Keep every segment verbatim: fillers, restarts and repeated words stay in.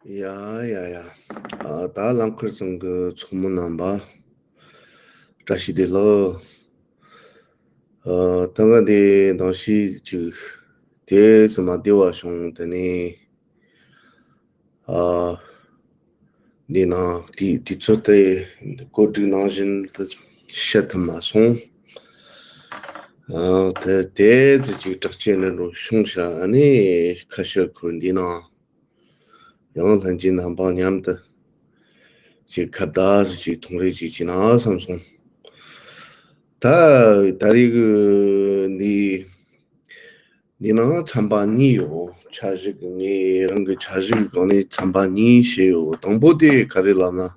ཡ་ཡ་ཡ། ཨ་ད་རླངས་འཁོར་ཚང་གི་ཚོགས་མི་རྣམ་པ། བཀྲ་ཤིས་བདེ་ལེགས། ཨ་ད་ང་འདི་ནང་ཤི་ཅིག་དེ་ཙམ་མ་བདེ་བ་བྱུང་། དེ་ནས་ཨ་འདི་ནང་དེ་དུས་ཚོད་དེ་བཀོད་སྒྲིག་ནང་བཞིན་དུ་བཤད་ཐུབ་མ་སོང་། ཨ་དེ་དེ་ཙི་ཅིག་དྲག་ཆེ་ནི་འགྲོ་བྱུང་ཤག་ཨ་ནི་ཁ་ཤས་ཁུར་འདི་ནང་ཡང་ལྷན་རྒྱས་རྣམ་པ་མཉམ་དུ་ཅིག་ཁ་བརྡ་ཅིག་ཐུང་རེ་ཅིག་བྱས་ན་བསམ་སོང་། ད་ད་རེས་ཀྱི་འདི་འདི་ནང་ཚན་པ་གཉིས་ཡོད། འཆར་གཞི་གི་ངས་རང་གི་འཆར་གཞི་གི་སྒང་ནས་ཚན་པ་གཉིས་བྱས་ཡོད། དང་པོ་དེ་ག་རེ་ལབ་ན། ཨ་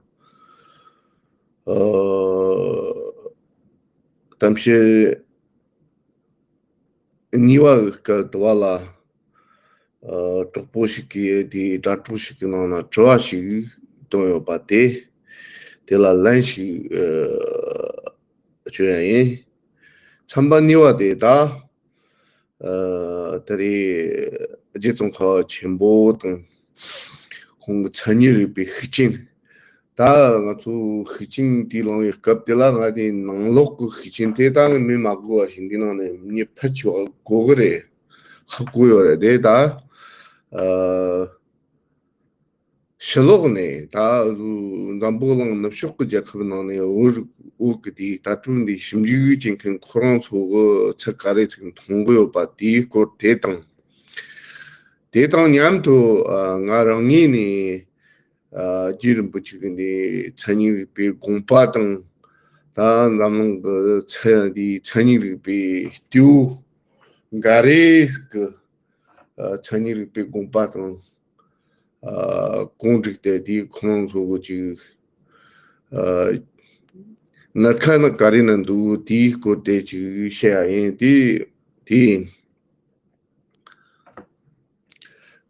གཏམ་བཤད་གཉིས་པ་གི་སྐབས་དུ་བ་ལ། ཨ་གྲོགས་པོ་ཞིག་གིས་དེའི་དྲ་གྲོགས་ཤིག་གི་ནང་ན་དྲི་བ་ཞིག་བཏོན་ཡོད་པ་དེ། དེ་ལ་ལན་ཞིག་ཨ་བྱོན་ཡ་ཡིན། ཚན་པ་གཉིས་པ་དེ་ད། ཨ་ད་རེས་རྗེ་ཙོང་ཁ་པ་ཆེན་པོ་དང་ཁོང་གི་མཚན་ཉིད་རིག་པའི་ཤུགས་རྐྱེན། ད་ང་ཚོ་ཤུགས་རྐྱེན་དེ་ལོང་བའི་སྐབས་དེ་ལ་ང་དེ་ནང་ལོག་གི་ཤུགས་རྐྱེན་དེ་ད་ངས་མི་མ་གོ་བ་ཞིག་འདི་ནང་ནས་མི་ཕལ་ཆེ་བ་གོ་གི་རེད། ཧ་གོ་ཡོད་རེད་དེ་ད། ཨ་ཕྱི་ལོགས་ནས་ད་འཛམ་བུ་གླིང་ནུབ་ཕྱོགས་ཀྱི་རྒྱལ་ཁབ་ནང་ནས་བོད་བོད་ཀྱི་དེའི་ལྟ་གྲུབ་འདི་ཞིབ་འཇུག་བྱེད་མཁན་ཁོ་རང་ཚོ་གི་ཚད་ག་རེ་ཚིག་མཐོང་གི་ཡོད་པ་དེའི་སྐོར་དེ་དང་། དེ་དང་མཉམ་དུ་ཨ་ང་རང་ངོས་ནས་ཨ་རྗེ་རིན་པོ་ཆེ་གི་འདི་མཚན་ཉིད་རིག་པའི་དགོངས་པ་དང་། ད་འཛམ་གླིང་གི་ཚན་འདིའི་མཚན་ཉིད་རིག་པའི་ལྟེ་བ་འགའ་རེ་གི་ཨ་མཚན་ཉིད་རིག་པའི་དགོངས་པ་དང་། ཨ་གོང་བསྒྲིགས་ཏེ་དེའི་ཁོང་ཚོ་གི་ཅིག་ཨ་ནར་ཁ་ན་ག་རེ་ན་འདུག་དེའི་སྐོར་དེ་ཅིག་བཤད་ཡ་ཡིན། དེ་དེ་ཡིན།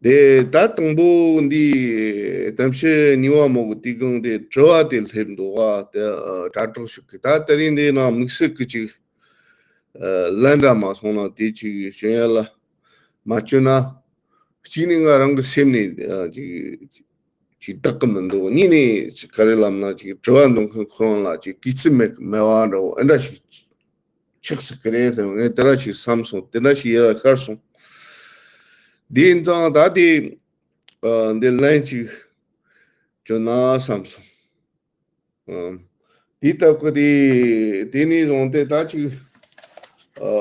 དེ་ད་དང་པོ་འདི་གཏམ་བཤད་གཉིས་པ་མོ་གི་དེ་གང་དེ་དྲི་བ་དེ་སླེབས་འདུག་བ། དེ་ཨ་དྲ་གྲོགས་ཤིག་གིས་ད་དེ་རིང་འདི་ན་དམིགས་བསལ་གི་ཅིག་ཨ་ལན་འདྲ་མ་སོང་ན་དེ་ཅིག་ཞུ་ཡ་ལ་མ་བཅོས་ན། གཅིག་ནི་ང་རང་གི་སེམས་ནས་ཨ་ཅིག་ཅིག་བདག་གི་མི་འདུག་གཉིས་ནས་ཅིག་ག་རེ་ལབ་ན་ཅིག་དྲི་བ་འདོན་མཁན་ཁོ་རང་ལ་ཅིག་གུས་བརྩི་མེད་མེད་པ་འདྲ་བོ་ཨེ་འདྲ་ཞིག་ཆགས་སྲིད་ཀྱི་རེད་ཟེར། ངས་དེ་འདྲ་ཞིག་བསམ་སོང་། དེ་འདྲ་ཞིག་ཡིད་ལ་ཤར་སོང་། དེ་ཡིན་ཙང་ད་དེ་ཨ་འདི་ལན་ཅིག་བཅོས་ན་བསམ་སོང་། ཨ་དེ་ལྟ་བུ་དེ་དེ་ནས་བཟུང་སྟེ་ད་ཅིག་ཨ་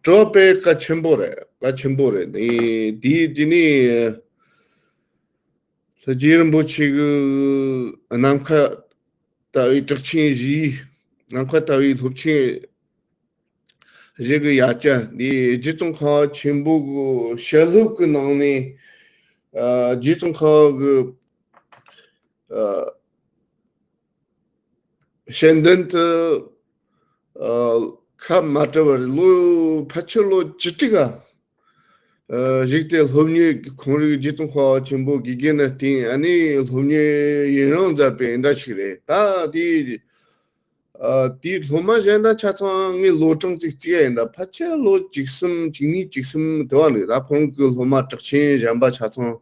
དྲི་བ་དཔེ་གལ་ཆེན་པོ་རེད། གལ་ཆེན་པོ་རེད། དེ་དེ་དེ་ནས་ལྷ་རྗེ་རིན་པོ་ཆེ་གི་ནམ་མཁའ་ལྟ་བུའི་གྲགས་ཆེན་བཞི། ནམ་མཁའ་ལྟ་བུའི་སློབ་ཆེན་བཞི་གི་ཡ་གྱལ་འདི་རྗེ་ཙོང་ཁ་པ་ཆེན་པོ་གི་བཤད་སློབ་ཀྱི་ནང་ནས་ཨ་རྗེ་ཙོང་ཁ་པ་གི་ཨ་བཤད་འདོན་དུ་ཨ་ཁ་མ་བྲལ་བར་ལོ་ཕལ་ཆེར་ལོ་བཅུ་དྲུག་ག་ཨ་བཞུགས་ཏེ་སློབ་གཉེར་ཁོང་རིགས་རྗེ་ཙོང་ཁ་པ་ཆེན་པོ་དགེ་རྒན་ན་བསྟེན། ཨ་ནི་སློབ་གཉེར་ཡུན་རིང་མཛད་པའི་འདྲ་ཞིག་རེད། ད་དེ་ཨ་དེའི་སློབ་མ་གཞན་དང་ཆ་ཚང་ངས་ལོ་གྲངས་ཅིག་བརྩི་ཡ་ཡིན་ད་ཕལ་ཆེར་ལོ་བཅུ་གསུམ་བཅུ་གཉིས་བཅུ་གསུམ་དེ་བ་རེད། ད་ཁོང་གི་སློབ་མ་གྲགས་ཆེན་གཞན་པ་ཆ་ཚང་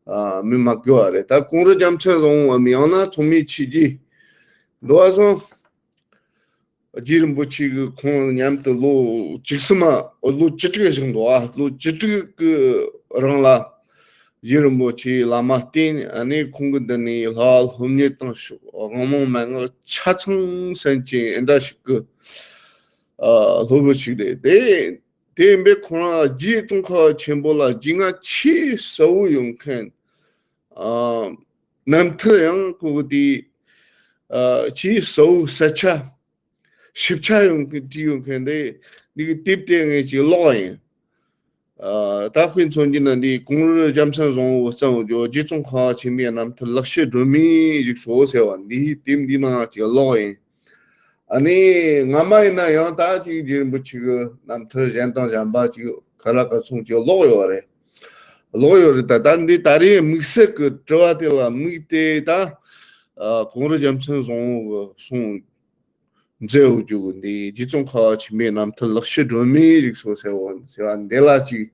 ཨ་མི་མ་དགོས་བ་རེད། ད་ཀོང་རུ་རྒྱལ་མཚན་བཟང་བོའམ་ཡང་ན་ཐོགས་མེད་ཆོས་རྗེ་འདུག་བ་སོང་། རྗེ་རིན་པོ་ཆེ་གི་ཁོང་མཉམ་དུ་ལོ་བཅུ་གསུམ་མ་ལོ་བཅུ་དྲུག་བཞུགས་འདུག་ཨ། ལོ་བཅུ་དྲུག་གི་རིང་ལ་རྗེ་རིན་པོ་ཆེའི་བླ་མ་བསྟེན། ཨ་ནི་ཁོང་གི་མདུན་ནས་ལྷ་བ་སློབ་གཉེར་དང་ཤོག་དབང་མང་མན་ངག་ཆ་ཚང་གསན་ཅིང་ཨེ་འདྲ་ཞིག་གི་ཨ་སློབ་བུ་ཞིག་རེད། དེ་དེ་ཡིན་པས་ཁོང་རང་རྗེ་ཙོང་ཁ་པ་ཆེན་པོ་ལ་རྗེས་ང་ཆེས་གསལ་བོ་ཡོད་མཁན་ཨ་རྣམ་ཐར་ཡང་ཁོ་གི་དེ་ཨ་ཆེས་གསལ་བོ་གསལ་ཆ། ཞིབ་ཆ་ཡོང་གི་བྲིས་ཡོང་མཁན་དེ་འདི་གི་དེབ་དེ་ངས་ཅིག་ཀློག་ཡིན། ཨ་ད་དཔེ་མཚོན་གྱི་ན་འདི་ཀོང་རུ་རྒྱལ་མཚན་བཟང་བོ་གཙང་བོ་ཇོ་རྗེ་ཙོང་ཁ་པ་ཆེན་པོའི་རྣམ་ཐར་ལེགས་བཤད་སྒྲོན་མེའི་རིགས་སོ་ཟེར་བ་འདིའི་དེབ་འདི་ནང་ཅིག་ཀློག་ཡིན། ཨ་ནི་སྔ་མ་ཡིན་ན་ཡང་ད་ཅིག་རྗེ་རིན་པོ་ཆེ་གི་རྣམ་ཐར་གཞན་དང་གཞན་པ་ཅིག་ག་ལ་ག་ཚོང་ཅིག་ཀློག་ཡོད་རེད། ཀློག་ཡོད་རེད། ད་ད་འདི་ད་རེས་དམིགས་བསལ་གི་དྲི་བ་དེ་ལ་དམིགས་ཏེ་ད་ཨ་ཀོང་རུ་རྒྱལ་མཚན་བཟང་བོ་གི་གསུང་མཛད་འོ་རྒྱུ་གི་འདི་རྗེ་ཙོང་ཁ་པ་ཆེན་པོའི་རྣམ་ཐར་ལེགས་བཤད་སྒྲོན་མེའི་རིགས་སོ་ཟེར་བ་ཟེར་བ་འདི་ལ་ཅིག་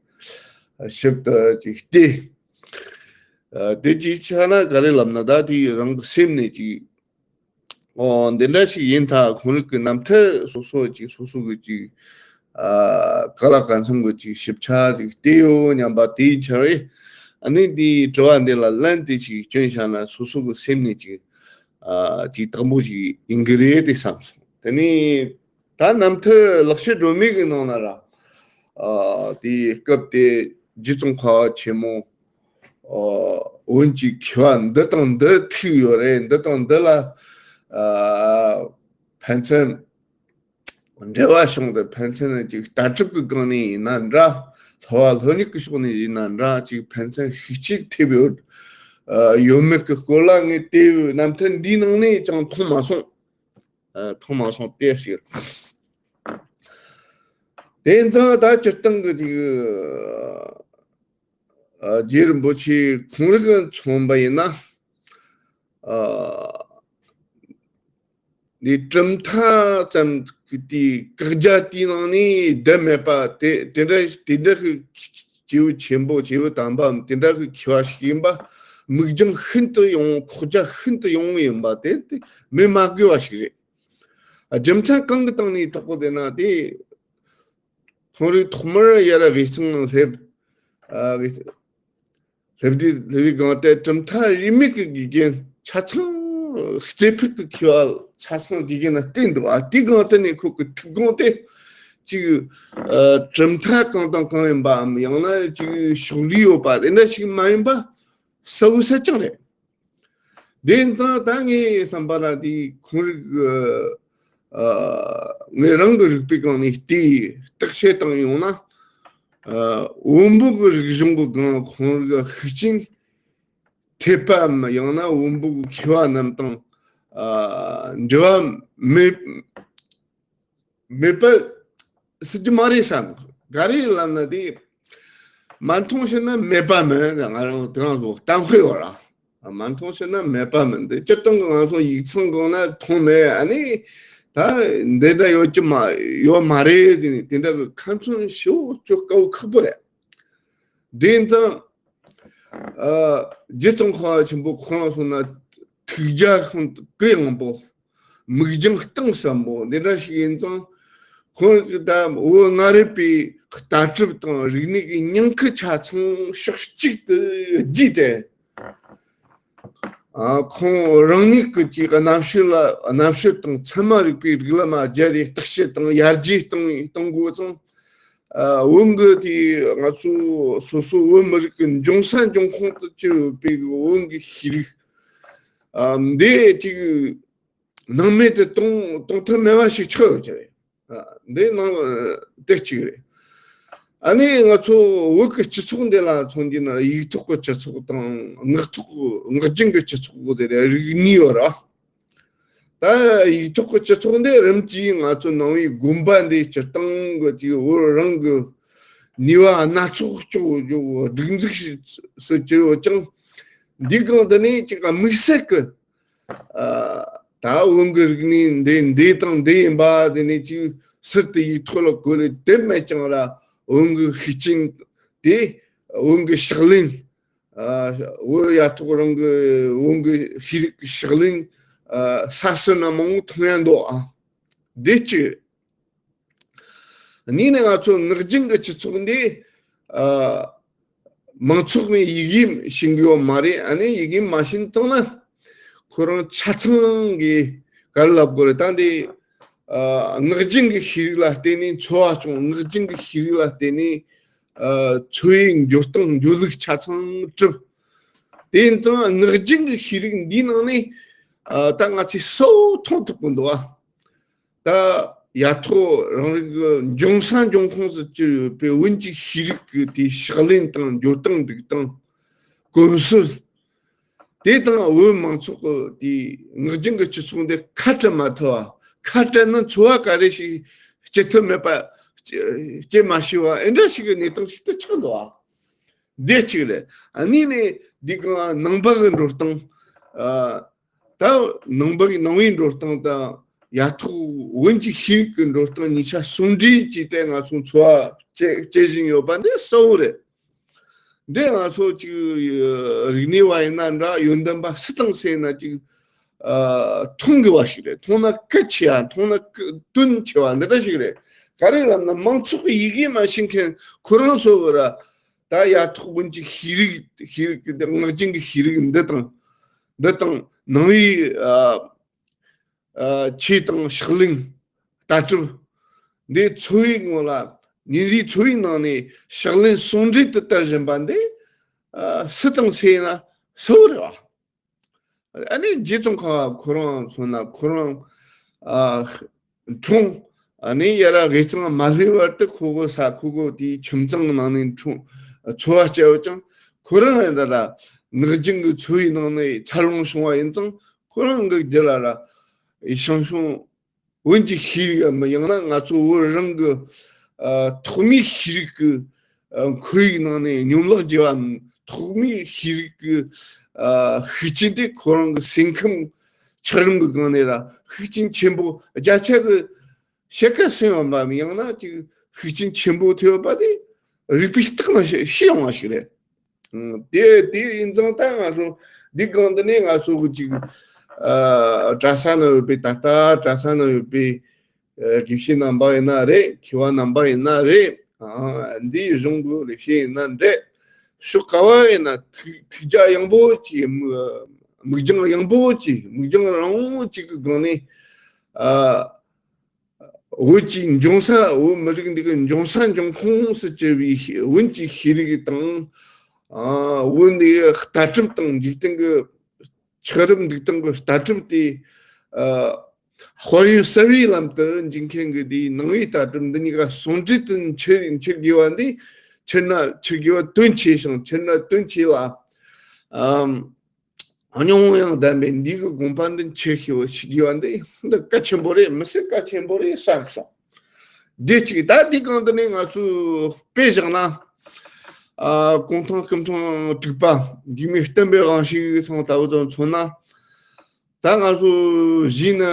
ཞིབ་ཏུ་ཅིག་བལྟས། ཨ་དེ་ཅིག་ཆགས་ན་ག་རེ་ལབ་ན། ད་དེ་རང་གི་སེམས་ནས་ཅིག་ཨོ་འདི་འདྲ་ཞིག་ཡིན་ད། ཁོང་རང་གི་རྣམ་ཐར་སོ་སོ་ཅིག་སོ་སོ་གི་ཅིག་ཨ་ག་ལ་ག་འཚམ་གི་ཅིག་ཞིབ་ཆ་ཅིག་བལྟས་ཡོད་སྙམ་པ་དེའི་ཕྱིར། ཨ་ནི་དེའི་དྲི་བ་འདི་ལ་ལན་དེ་ཅིག་བསྐྱོན་བཞག་ན་སོ་སོ་གི་སེམས་ནས་ཅིག་ཨ་ཅིག་དག་པོ་ཞིག་ཡིན་གི་རེད་དེ་བསམ་སོང་། དེ་ནས་ད་རྣམ་ཐར་ལེགས་བཤད་སྒྲོན་མེ་གི་ནང་ན་ར། ཨ་དེའི་སྐབས་དེ་རྗེ་ཙོང་ཁ་པ་ཆེན་མོ་ཨ་བོན་གྱི་མཁས་པ་འདི་དང་འདི་ཐུག་ཡོད་རེད། འདི་དང་འདི་ལ་ཨ་ཕན་ཚུན་འབྲེལ་བ་བྱུང་སྟེ། ཕན་ཚུན་ཅིག་ལྟ་གྲུབ་ཀྱི་སྒང་ནས་ཡིན་ན་འདྲ། སློབ་པ་སློབ་གཉེར་གྱི་ཕྱོགས་ནས་ཡིན་ན་འདྲ། ཅིག་ཕན་ཚུན་ཤུགས་རྐྱེན་ཐེབས་ཡོད་ཨ་ཡོད་མེད་ཀྱི་སྐོར་ལ་ངས་དེ་རྣམ་ཐར་འདིའི་ནང་ནས་ཅང་མཐོང་མ་སོང་། ཨ་མཐོང་མ་སོང་སྟེ་ཞིག་དེ་ཙང་ད་སྤྱིར་བཏང་གི་ཅིག་ཨ་རྗེ་རིན་པོ་ཆེ་ཁོང་རང་གིས་མཚོན་པ་ཡིན་ན། ཨ་འདི་གྲུབ་མཐའ་ཙམ་གྱི་དེའི་བཀག་རྒྱ་དེའི་ནང་ནས་བསྡད་མེད་པ། དེ་དེ་འདྲ་དེ་འདྲ་གི་སྐྱེས་བུ་ཆེན་པོ་ཆེ་བོ་དམ་པའམ་དེ་འདྲ་གི་མཁས་པ་ཞིག་ཡིན་པ། མིག་རྒྱང་ཤིན་ཏུ་ཡངས། ཁོག་རྒྱ་ཤིན་ཏུ་ཡངས་ཡིན་པ་དེ་དེ་མི་མ་དགོས་པ་ཞིག་རེད། རྒྱུ་མཚན་གང་གི་སྟེང་ནས་དོགས་པ་བསྡད་ན། དེ་ཁོང་རང་ཐོག་མར་ཡར་དབུས་གཙང་སླེབས། ཨ་དབུས་སླེབས་དུས་སླེབས་པའི་སྒང་དེ་གྲུབ་མཐའ་རིས་མེད་ཀྱི་དགེ་རྒན་ཆ་ཚང་། སྐྱེས་ཕུད་ཀྱི་མཁས་པ་ཆ་ཚང་དགེ་རྒན་ལ་བསྟེན་འདུག་ཨ་དེའི་སྒང་དེ་ནས་ཁོ་གི་ཐུགས་དགོངས་དེ་ཅིག་ཨ་གྲུབ་མཐའ་གང་དང་གང་ཡིན་པའམ། ཡང་ན་ཅིག་ཕྱོགས་རིས་ཡོད་པ་དེ་འདྲ་ཞིག་མ་ཡིན་པ་གསལ་བོ་གསལ་རྐྱང་རེད། དེ་ཡིན་ཙང་ད་ངའི་བསམ་པ་ལ་དེ་ཁོང་རང་གི་ཨ་ངས་རང་གི་རིག་པའི་སྒང་ནས་དེ་བརྟག་དཔྱད་བཏང་ཡོང་ན། ཨ་བོན་པོ་གི་རིག་གཞུང་གི་སྒང་ཁོང་རང་གི་ཤུགས་རྐྱེན་ཐེབས་པའམ། ཡང་ན་བོན་པོ་གི་མཁས་པ་རྣམས་དང་ཨ་འབྲེལ་བ་མེད་མེད་པ་སྲིད་ཀྱི་མ་རེད་བསམ། ག་རེ་ལབ་ན་དེ་མ་མཐོང་ཕྱིར་ན་མེད་པ་མིན། ང་རང་དེ་རང་ཚོ་གཏམ་དཔེ་ཡོད་ར། མ་མཐོང་ཕྱིར་ན་མེད་པ་མིན། དེ་སྤྱིར་བཏང་གི་ང་ཚོ་ཡིག་ཚང་སྒང་ན་མཐོང་མེད། ཨ་ནི་ད་འདི་འདྲ་ཡོད་ཀྱི་མ་ཡོད་མ་རེད། དེ་ནི་དེ་འདྲ་གི་ཁ་མཚོན་ཞེ་པོ་གཅོད་དཀའ་བོ་ཁག་པོ་རེད། དེ་ཡིན་ཙང་། ཨ་རྗེ་ཙོང་ཁ་པ་ཆེན་པོ་ཁོང་ལ་སོང་ན་ཐུགས་རྒྱ་ཤིན་ཏུ་གུ་ཡངས་པོ། མིག་རྒྱང་གཏིང་ཟབ་པོ་འདི་འདྲ་ཞིག་ཡིན་ཙང་། ཁོང་གིས་ད་བོད་མངའ་རིས་པའི་ལྟ་གྲུབ་དང་རིག་གནས་ཀྱི་ཉིང་ཁུ་ཆ་ཚང་ཕྱོགས་གཅིག་ཏུ་བསྡུས་ཏེ། ཨ་ཁོང་རང་ཉིད་ཀྱི་ཅིག་རྣམ་དཔྱོད་ལ་རྣམ་དཔྱོད་དང་ཚད་མ་རིག་པའི་རིགས་ལམ་སྦྱར་ཏེ་བརྟག་དཔྱད་དང་ཡར་རྒྱས་གཏོང་གཏོང་དགོས་ཙང་། ཨ་བོན་གྱི་དེ་ང་ཚོ་སོ་སོ་བོད་མི་རིགས་ཀྱི་འབྱུང་ས་འབྱུང་ཁུངས་སུ་གྱུར་ཡོད་པའི་བོན་གྱི་ཤེས་རིག་ཨ་འདི་ཅིག་སྣང་མེད་དུ་གཏོང་གཏོང་ཐབས་མེད་པ་ཞིག་ཆགས་ཡོད་ཀྱི་རེད། ཨ་འདི་ནང་དེ་གཅིག་རེད། ཨ་ནི་ང་ཚོ་བོད་ཀྱི་སྤྱི་ཚོགས་འདི་ལ་མཚོན་རྒྱུ་ན་ཡིག་ཐོག་གི་སྤྱི་ཚོགས་དང་ངག་ཐོག་གི་ངག་རྒྱུན་གྱི་སྤྱི་ཚོགས་དེ་རེད། རིགས་གཉིས་ཡོད་ར། ད་ཡིག་ཐོག་གི་སྤྱི་ཚོགས་འདི་རིམ་གྱིས་ང་ཚོ་ནང་པའི་དགོན་པ་འདི་སྤྱིར་བཏང་གི་དེ་བོད་རང་གི་ནུས་པ་སྣ་ཚོགས་ཀྱི་སྒྲིག་འཛུགས་སུ་གྱུར་ཡོད་ཀྱང་། འདི་གང་དུ་ནས་ཅིག་དམིགས་བསལ་གྱི་ཨ་ད་བོན་གྱི་རིག་གནས་འདི་འདི་དང་འདི་ཡིན་པ་དེ་ནས་ཅིག་ཟུར་དུ་ཡིག་ཐོག་ལ་བཀོད་ལེ་དེ་མེད་ཀྱང་ར། བོན་གྱི་ཤུགས་རྐྱེན་དེ་བོན་གྱི་ཕྱག་ལེན། ཨ་བོད་ཡ་ཐོག་རང་གི་བོན་གྱི་ཤེས་རིག་གི་ཕྱག་ལེན་ཨ་ས་སོ་ན་མང་པོ་མཐོང་ཡ་འདུག་ཨ་འདི་གཅིག་གཉིས་ནས་ང་ཚོ་ངག་རྒྱུན་གྱི་སྤྱི་ཚོགས་འདི་ཨ་མང་ཚོགས་ནས་ཡིག་ཡིག་ཤེས་ཀྱི་ཡོད་མ་རེད། ཨ་ནི་ཡིག་ཡིག་མ་ཤེས་བཏང་ན་ཁོ་རང་ཆ་ཚང་གི་ག་རེ་ལབ་དགོས་རེད། ད་འདི་ཨ་ངག་རྒྱུན་གྱི་ཤེས་རིག་ལ་བརྟེན་ནས་འཚོ་བ་སྐྱོང་། ངག་རྒྱུན་གྱི་ཤེས་རིག་ལ་བརྟེན་ནས་ཨ་འཚོ་བའི་འགྱོ་སྟངས་འགྱོ་ལུགས་ཆ་ཚང་གྲུབ། དེ་ཡིན་ཙང་ངག་རྒྱུན་གྱི་ཤེས་རིག་འདིའི་ནང་ནས་ཨ་ད་ང་ཚོས་གསལ་པོ་མཐོང་ཐུབ་ཀྱི་འདུག་ཨ། ད་ཡ་ཐོག་རང་རིགས་ཀྱི་འབྱུང་ས་འབྱུང་ཁུངས་སུ་གྱུར་ཡོད་པའི་བོན་གྱི་ཤེས་རིག་གི་དེའི་ཕྱག་ལེན་དང་འགྱོ་སྟངས་འདུག་སྟངས། གོམས་སྲོལ། དེ་དང་བོད་མང་ཚོགས་ཀྱི་དེའི་ངག་རྒྱུན་གྱི་སྤྱི་ཚོགས་འདི་ཁ་བྲལ་མ་ཐུབ་པ། ཁ་བྲལ་ན་འཚོ་བ་ག་རེ་ཞིག་སྐྱེལ་ཐུབ་མེད་པ། སྐྱེལ་སྐྱེལ་མ་ཤེས་པ་ཨེ་འདྲ་ཞིག་གི་གནས་སྟངས་ཤིག་ཏུ་ཆགས་འདུག་ཨ། འདི་གཅིག་རེད། ཨ་གཉིས་ནས་འདི་གང་ནང་པ་གི་འགྲོ་སྟངས། ཨ་ད་ནང་པ་གི་ནང་པའི་འགྲོ་སྟངས་དང་ཡ་ཐོག་བོན་གྱི་ཤེས་རིག་གི་འགྲོ་སྟངས་གཉིས་ཆ་ཟུང་འབྲེལ་བྱས་ཏེ་ང་ཚོ་འཚོ་བ་སྐྱེལ་སྐྱེལ་བཞིན་ཡོད་པ་འདི་གསལ་པོ་རེད། འདི་ང་ཚོ་ཅིག་རིག་གནས་པ་ཡིན་ན་འདྲ། ཡོན་ཏན་པ་སུ་དང་སུ་ཡིན་ན་ཅིག་ཨ་མཐོང་དགོས་པ་ཞིག་རེད། མཐོང་ན་གལ་ཆེ་བ། མཐོང་ན་དོན་ཆེ་བ་འདི་འདྲ་ཞིག་རེད། ག་རེ་ལབ་ན་མང་ཚོགས་ཀྱི་ཡི་གེ་མ་ཤེས་མཁན་ཁོ་རང་ཚོ་གི་ར། ད་ཡ་ཐོག་དབུན་གྱི་ཤེས་རིག་ཤེས་རིག་གི་ངག་རྒྱུན་གྱི་ཤེས་རིག་འདི་དང་འདི་དང་ནང་པའི་ཨ་ཨ་ཆོས་དང་ཕྱག་ལེན་ལྟ་གྲུབ་འདི་འཚོ་བའི་ངོ་ལ་ཉིན་རེའི་འཚོ་བའི་ནང་ནས་ཕྱག་ལེན་ཟུང་འབྲེལ་དུ་དར་བཞིན་པ་འདི་ཨ་སུ་དང་སུ་ཡིན་ན་གསལ་བོ་རེད་བ། ཨ་ནི་རྗེ་ཙོང་ཁ་པ་ཁོ་རང་མཚོན་ན་ཁོ་རང་ཨ་འཁྲུངས། ཨ་ནི་ཡ་ར་དགེ་གཙང་མ་སླེབས་བར་དུ་ཁོ་གོ་ས་ཁོ་གོ་དེའི་ཁྱིམ་ཚང་གི་ནང་ནས་འཁྲུངས། འཚོ་བ་སྐྱེལ་བ་ཅང་ཁོ་རང་ཡ་ར་ར་ངག་རྒྱུན་གྱི་འཚོ་བའི་ནང་ནས་འཚར་ལོངས་བྱུང་བ་ཡིན་ཙང་ཁོ་རང་གི་རྒྱུད་ལ་ར་ཞང་ཞུང་བོན་གྱི་ཤེས་རིག་གམ་ཡང་ན་ང་ཚོ་བོད་རང་གི་ཨ་ཐོག་མའི་ཤེས་རིག་གི་ཨ་ཁོར་ཡུག་ནང་ནས་སྙོམས་ལག་རྒྱས་པའམ། ཐོག་མའི་ཤེས་རིག་གི་ཨ་ཤུགས་རྐྱེན་དེ་ཁོ་རང་གི་སེམས་ཁམས་འཁྱགས་རོམ་གྱི་སྒང་ནས་ར་ཤུགས་རྐྱེན་ཆེན་པོ། བརྒྱ་ཆ་གི་ཕྱེད་ཀ་ཟིན་ཡོད་པའམ། ཡང་ན་ཅིག་ཤུགས་རྐྱེན་ཆེན་པོ་ཐེབས་ཡོད་པ་དེ་རིག་པའི་རྟགས་ནང་ཤེས་ཤེས་ཡོང་བ་ཞིག་རེད། ཨང་། དེ་དེ་ཡིན་ཙང་ད་ང་ཚོ་འདི་སྒང་འདི་ནས་ང་ཚོ་གི་ཅིག་ཨ་གྲྭ་ས་ན་ཡོད་པའི། ད་ལྟ་གྲྭ་ས་ན་ཡོད་པའི་ཨ་དགེ་བཤེས་རྣམ་པ་ཡིན་ན་རེད། མཁས་པ་རྣམ་པ་ཡིན་ན་རེད། ཨ་འདིའི་གཞུང་གི་ལས་བྱེད་ཡིན་ན་འདྲ། ཕྱོགས་ག་བ་ཡིན་ན་ཐུགས་ཐུགས་རྒྱ་ཡངས་པོ་ཅིག་མིག་མིག་རྒྱང་ཡངས་པོ་ཅིག་མིག་རྒྱང་རིང་པོ་ཅིག་གི་སྒང་ནས་ཨ་བོད་ཀྱི་འབྱུང་ས། བོད་མི་རིགས་འདི་གི་འབྱུང་ས་འབྱུང་ཁུངས་སུ་གྱུར་བའི་བོན་གྱི་ཤེས་རིག་དང་། ཨ་བོད་འདི་གི་ལྟ་གྲུབ་དང་འཇིག་རྟེན་གྱི་འཁྱགས་རོམ་འདུག་སྟངས་ཀྱི་ལྟ་གྲུབ་དེ་ཨ་དཔལ་ཡོན་གསར་བའི་ལམ་དུ་འཇུག་མཁན་གྱི་དེའི་ནང་པའི་ལྟ་གྲུབ་འདི་གཉིས་ཀ་ཟུང་འབྲེལ་དུ་འཁྱེར་འཁྱེར་དགོས་པ་འདི། འཁྱེར་ན་འཁྱེར་དགོས་པ་དོན་ཆེ་ཞིང་། འཁྱེར་ན་དོན་ཆེ་ལ་ཨམ། སྙིང་པོ་ཡང་ལྡན་པའི་འདི་གི་དགོངས་པ་འདི་འཁྱེར་ཤེས་པ་ཞིག་དགོས་པ་འདི་འདི་གལ་ཆེན་པོ་རེད། མི་སེར་གལ་ཆེན་པོ་རེད་བསམ་སོང་། འདི་གཅིག་ད་འདི་སྒང་འདི་ནས་ང་ཚོས་དཔེ་བཞག་ན། ཨ་གུང་ཐང་སྐུ་ཕྲེང་དྲུག་པ་འཇིགས་མེད་བསྟན་པའི་དབང་ཕྱུག་ཚང་ལྟ་བུ་དང་མཚོན་ན། ད་ང་ཚོ་གཞི་ནས་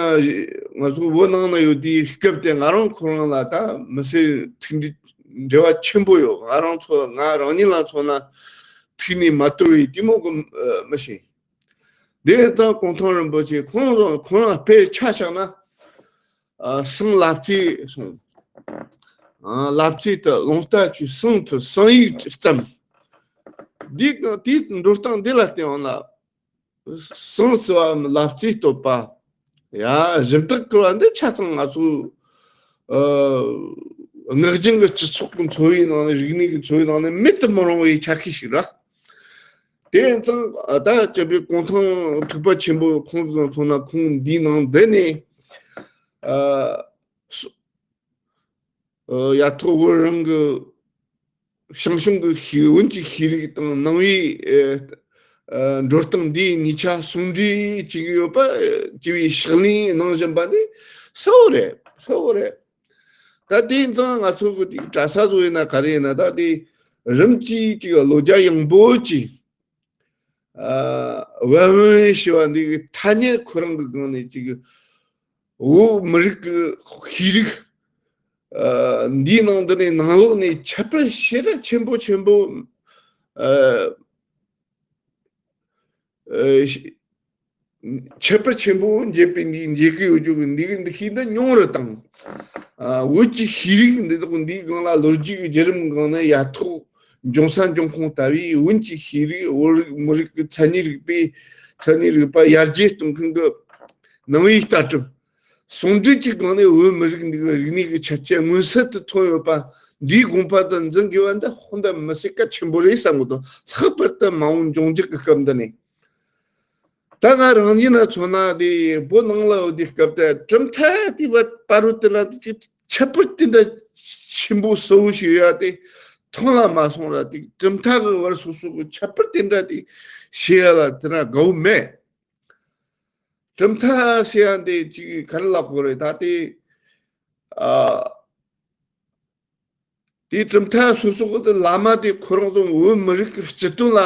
ང་ཚོ་བོད་ནང་ན་ཡོད་དུས་སྐབས་དེ་ང་རང་ཁོ་རང་ལ་ད་མི་སེར་ཐུག་འདྲི་འབྲེལ་བ་ཆེན་པོ་ཡོད། ང་རང་ཚོ་ང་རང་ཉིད་ལ་མཚོན་ན་ཐུགས་ནས་མ་དོར་བའི་གཏི་མུག་གི་མི་ཤེས། དེ་ཙང་གུང་ཐང་རིན་པོ་ཆེ་ཁོང་རང་ཁོ་རང་དཔེ་ཆ་བཞག་ན། ཨ་སང་ལབ་ཙེ་སོང་། ཨ་ལབ་ཙེ་དུ་རླུང་རྟ་ཆུ་སང་དུ་སང་ཡིག་བརྩམས། འདི་དེའི་འགྲོ་སྟངས་འདི་ལ་བལྟས་ཡོང་ན། སང་ཟེར་བའམ་ལབ་ཙེ་བསྟོད་པ། ཡ་གཞི་བདག་གི་བ་འདི་ཆ་ཚང་ང་ཚོ་ཨ་ངག་རྒྱུན་གྱི་སྤྱི་ཚོགས་ཀྱི་འཚོ་བའི་ནང་ནས། རིག་གནས་ཀྱི་འཚོ་བའི་ནང་ནས་མེད་དུ་མི་རུང་བའི་ཆ་ཤས་ཤིག་རེད། དེ་ཡིན་ཙང་ད་སྤྱི་པའི་གུང་ཐང་དྲུག་པ་ཆེན་པོ་ཁོང་ཚོ་མཚོན་ན་ཁོང་འདིའི་ནང་འདི་ནས་ཨ་སུ་ཨ་ཡ་ཐོག་བོད་རང་གི་ཞང་ཞུང་གི་ཤེས་བོན་གྱི་ཤེས་རིག་དང་ནང་པའི་ཨ་ཨ་འགྲོ་སྟངས་འདིའི་གཉིས་ཆ་ཟུང་འབྲེལ་བྱེད་ཀྱི་ཡོད་པ། བྱས་པའི་ཕྱག་ལེན་གནང་བཞིན་པ་འདི་གསལ་བོ་རེད། གསལ་བོ་རེད། ད་དེ་ཡིན་ཙང་ང་ཚོ་གི་དེ་གྲྭ་ས་བཟོ་ཡིན་ན་ག་རེ་ཡིན་ན། ད་དེ་རིམ་གྱིས་ཅིག་བློ་རྒྱ་ཡངས་པོ་ཅིག་ཨ་བན་བོན་ཞེས་པ་འདི་གི་ཐ་སྙད་ཁོ་རང་གི་སྒང་ནས་ཅིག་བོད་མི་རིགས་ཀྱི་ཤེས་རིག་ཨ་འདིའི་ནང་དུ་ནས་ནང་ལོགས་ནས་ཁྱད་པར་ཞེ་དྲག་ཆེན་པོ་ཆེན་པོ་ཨ་ཨ་ཁྱད་པར་ཆེན་པོ་འབྱེད་པའི་འདི་འབྱེད་ཀྱི་ཡོད་རྒྱུ་གི་འདི་གི་འདུ་ཤེས་འདི་ཉུང་རུ་བཏང་། ཨ་བོད་ཀྱི་ཤེས་རིག་འདི་དག་འདིའི་སྒང་ལ་ལོ་རྒྱུས་ཀྱི་བརྒྱུད་རིམ་སྒང་ནས་ཡ་ཐོག་འབྱུང་ས་འབྱུང་ཁུངས་ལྟ་བུའི་བོན་གྱི་ཤེས་རིག་བོད་རིགས་མི་རིགས་ཀྱི་མཚན་ཉིད་རིག་པའི་མཚན་ཉིད་རིག་པ་ཡར་རྒྱས་གཏོང་མཁན་གྱི་ནང་པའི་ལྟ་གྲུབ་ཟུང་འབྲེལ་གྱི་སྒང་ནས་བོད་མི་རིགས་འདི་གི་རིག་གནས་ཀྱི་ཆ་རྐྱེན་མངོན་གསལ་དུ་ཐོན་ཡོད་པ་འདིའི་དགོངས་པ་དང་འཛིན་དགོས་པ་འདི་ཧོན་ད་མི་སྲིད་གལ་ཆེན་པོ་རེད་བསམ་གི་འདུག་ལྷག་པར་དུ་མ་འོངས་འབྱུང་འགྱུར་གྱི་སྐབས་འདི་ནས། ད་ང་རང་ཉིད་ལ་མཚོན་ན་དེ་བོད་ནང་ལ་ཡོད་དུས་སྐབས་དེ་གྲུབ་མཐའ་དེ་བར་བར་དུ་དེ་ལ་དེ་ཅིག་ཁྱད་པར་དེ་འདྲ་ཆེན་པོ་གསལ་བོ་ཞིག་ཡོད་ཡ་དེ་མཐོང་ལ་མ་སོང་ར། དེ་གྲུབ་མཐའ་གི་བར་སོ་སོ་གི་ཁྱད་པར་དེ་འདྲ་དེ་ཤེས་ཡ་ལ་དེ་འདྲ་དགའ་བོ་མེད། གྲུབ་མཐའ་ཟེར་ཡ་འདི་ཅིག་ག་རེ་ལབ་དགོས་རེད། ད་དེ་ཨ། དེའི་གྲུབ་མཐའ་སོ་སོ་གི་བླ་མ་དེ་ཁོ་རང་ཚོ་བོད་མི་རིགས་ཀྱི་སྤྱི་དོན་ལ་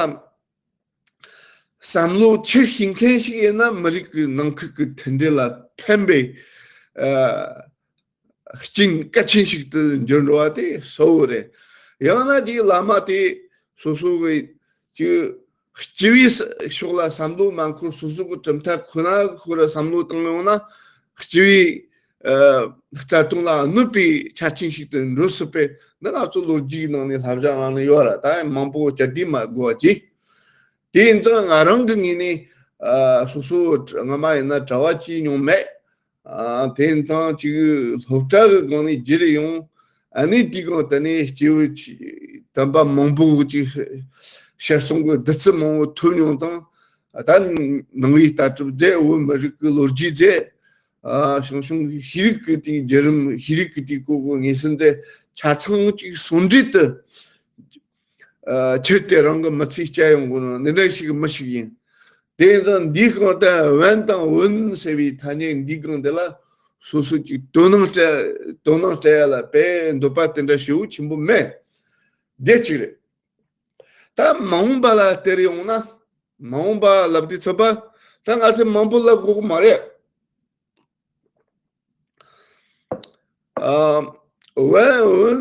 བསམ་བློ་ཆེར་བྱེད་མཁན་ཞིག་ཡིན་ན། མི་རིགས་ཀྱི་ནང་ཁུལ་གྱི་མཐུན་སྒྲིལ་ལ་ཕན་པའི་ཨ་རྐྱེན་གལ་ཆེན་ཞིག་ཏུ་འགྱུར་འགྲོ་བ་དེ་གསལ་བོ་རེད། ཡང་ན་དེའི་བླ་མ་དེ་ སོ་སོ་གི་ཅིག་སྤྱི་པའི་ཕྱོགས་ལ་བསམ་བློ་མ་འཁོར། སོ་སོ་གི་གྲུབ་མཐའ་ཁོ་ན་ཁོ་ར་བསམ་བློ་བཏང་ཡོང་ན། སྤྱི་པའི་ཨ་རྩ་དོན་ལ་གནོད་པའི་ཆ་རྐྱེན་ཞིག་ཏུ་འགྲོ་སྲིད་པས། འདི་ང་ཚོ་ལོ་རྒྱུས་ནང་ནས་བསླབ་བྱ་རང་ནས་ཡོད་ར། ད་མང་པོ་བཅར་འདྲི་མ་དགོས་པ་ཅིག་དེ་ཡིན་ཙང་ང་རང་གི་ངོས་ནས་ཨ་སོ་སོ་སྔ་མ་ཡིན་ན་གྲྭ་བ་བྱས་མྱོང་མེད། ཨ་དེ་ཡིན་ཙང་ཅིག་སློབ་གྲྭ་གི་སྒང་ནས་བརྒྱུད་ཡོང་། ཨ་ནི་དེའི་སྒང་དེ་ནས་སྐྱེས་བུ་ཅིག་དམ་པ་མང་པོ་ཅིག་ཞལ་གསུང་གི་བདུད་རྩི་མང་པོ་ཐོབ་མྱོང་ཙང་། ད་ནང་པའི་ལྟ་གྲུབ་མཛད། བོད་མི་རིགས་ཀྱི་ལོ་རྒྱུས་མཛད། ཨ་ཞང་ཞུང་གི་ཤེས་རིག་གི་དེའི་བརྒྱུད་རིམ། ཤེས་རིག་གི་དེའི་སྐོར་གྱི་ངོས་ཟིན་དེ་ཆ་ཚང་ཅིག་ཟུང་འབྲེལ་དུ། ཨ་ཁྱེར་ཏེ་རང་གི་མི་ཚེ་སྐྱེལ་ཡོང་དགོས་ནོ་འདི་འདྲ་ཞིག་གི་མི་ཞིག་ཡིན། དེ་ཡིན་ཙང་འདིའི་སྒང་དུ་བན་དང་བོན་ཟེར་བའི་ཐ་སྙད་འདིའི་སྒང་འདི་ལ་སོ་སོ་ཅིག་དོ་སྣང་སྤྲད། དོ་སྣང་སྤྲད་ཡ་ལ་དཔེ་འདོད་པ་དེ་འདྲ་ཞེ་པོ་ཆེན་པོ་མེད། དེ་གཅིག་རེད། ད་མ་འོངས་པ་ལ་བལྟས་ཡོང་ན། མ་འོངས་པ་ལབ་དུས་ཚོད་པ་ད་ང་ཚོས་མང་པོ་ལབ་དགོས་ཀྱི་མ་རེད། ཨ་བན་བོན་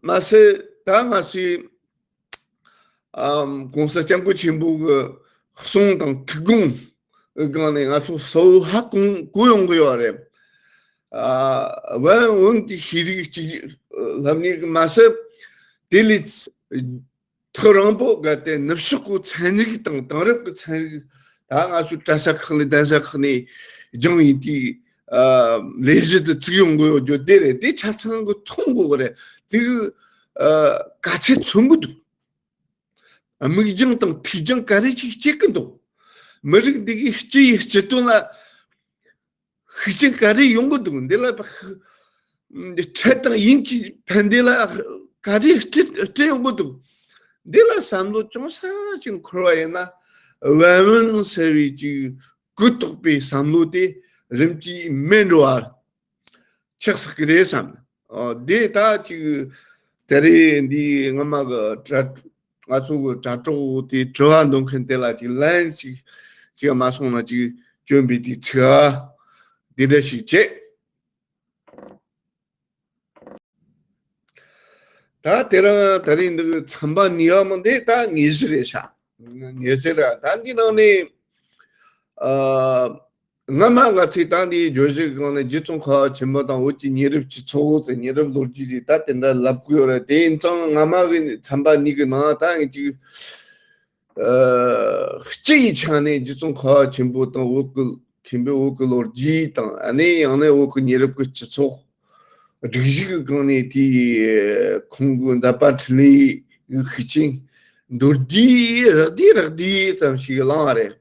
མ་ཟད་ད་ང་ཚོའི་ཨ་༸གོང་ས་སྐྱབས་མགོན་ཆེན་པོ་གི་གསུང་དང་ཐུགས་དགོངས་སྒང་ནས་ང་ཚོ་གསལ་པོ་ཧ་གོ་གོ་ཡོང་གི་ཡོད་རེད། ཨ་བན་བོན་གྱི་ཤེས་རིག་ཅིག་ལབ་ནས་མ་ཟད། དེ་ལས་ཐག་རིང་པོ་བརྒལ་ཏེ་ནུབ་ཕྱོགས་ཀྱི་ཚན་རིག་དང་དེང་རབས་ཀྱི་ཚན་རིག་ད་ང་ཚོའི་གྲྭ་ས་ཁག་ནས་གདན་ས་ཁག་ནས་སྦྱངས་ཡིན་དུས། ཨ་ལས་གཞི་དེ་བཙུགས་ཡོང་དགོས་ཡོད་རྒྱུ་དེ་རེད། དེ་ཆ་ཚང་གི་མཐོང་དགོས་གི་རེད། དེ་གི་ཨ་ག་ཚད་མཚོན་གི་འདུག་དམིགས་རྒྱང་དང་ཐུགས་རྒྱང་ག་རེ་ཅིག་བསྐྱེད་གི་འདུག་མི་རིགས་འདི་གི་སྤྱི་ཡི་སྤྱི་དོན་ལ་ཤུགས་རྐྱེན་ག་རེ་ཡོང་གི་འདུག་འདི་ལ་ཕ་ཁྲལ་དང་ཡིན་གྱི་ཕན་བདེ་ལ་ག་རེ་སྤྲད་སྤྲད་ཡོང་གི་འདུག་འདི་ལ་བསམ་བློ་ཅུང་ཟད་ཅིག་འཁོར་བ་ཡིན་ན། བན་བོན་ཟེར་བའི་ཅིག་གུ་དོག་པའི་བསམ་བློ་དེ་རིམ་གྱིས་མེད་འགྲོ་བ་ཆགས་སྲིད་ཀྱི་རེད་བསམ། ཨ་འདི་ད་ཅིག་དེ་རིང་འདི་སྔ་མ་གི་གྲ་ང་ཚོ་གི་དྲ་གྲོགས་དེ་དྲི་བ་འདོན་མཁན་དེ་ལ་ཅིག་ལན་ཅིག་ཅིག་མ་སོང་ན་ཅིག་སྐྱོན་པའི་དེ་ཚིག་ཨ་འདི་འདྲ་ཞིག་བྱེད། ད་དེ་རིང་དེ་རིང་འདི་གི་ཚན་པ་གཉིས་པ་མོ་འདི་ད་དངོས་གཞི་རེད་ཤག་དངོས་གཞི་རེད། ད་འདི་ནང་ནས་ཨ། སྔ་མ་ང་ཚོས་ད་འདིའི་བརྗོད་གཞིའི་སྒང་ནས་རྗེ་ཙོང་ཁ་པ་ཆེན་པོ་དང་བོད་ཀྱི་ཉེ་རབས་སྤྱི་ཚོགས་ཟེར། ཉེ་རབས་ལོ་རྒྱུས་རེད། ད་དེ་འདྲ་ལབ་དགོས་ཡོད་རེད། དེ་ཡིན་ཙང་སྔ་མ་གི་ཚན་པ་གཉིས་ཀྱི་ནང་ད་ངས་ཅིག་ཨ་སྤྱི་ཡི་ཆ་ནས་རྗེ་ཙོང་ཁ་པ་ཆེན་པོ་དང་བོད་ཀྱི་མཁན་པོའི་བོད་ཀྱི་ལོ་རྒྱུས་དང་། ཨ་ནི་ཡང་ན་བོད་ཀྱི་ཉེ་རབས་ཀྱི་སྤྱི་ཚོགས་སྒྲིག་གཞི་གི་སྒང་ནས་དེའི་ཁོང་གི་མཛད་པ་འཕྲིན་ལས་ཀྱི་ཤུགས་རྐྱེན་མདོར་བསྡུས་རགས་བསྡུས་རགས་བསྡུས་ཙམ་ཞིག་བླངས་པ་རེད།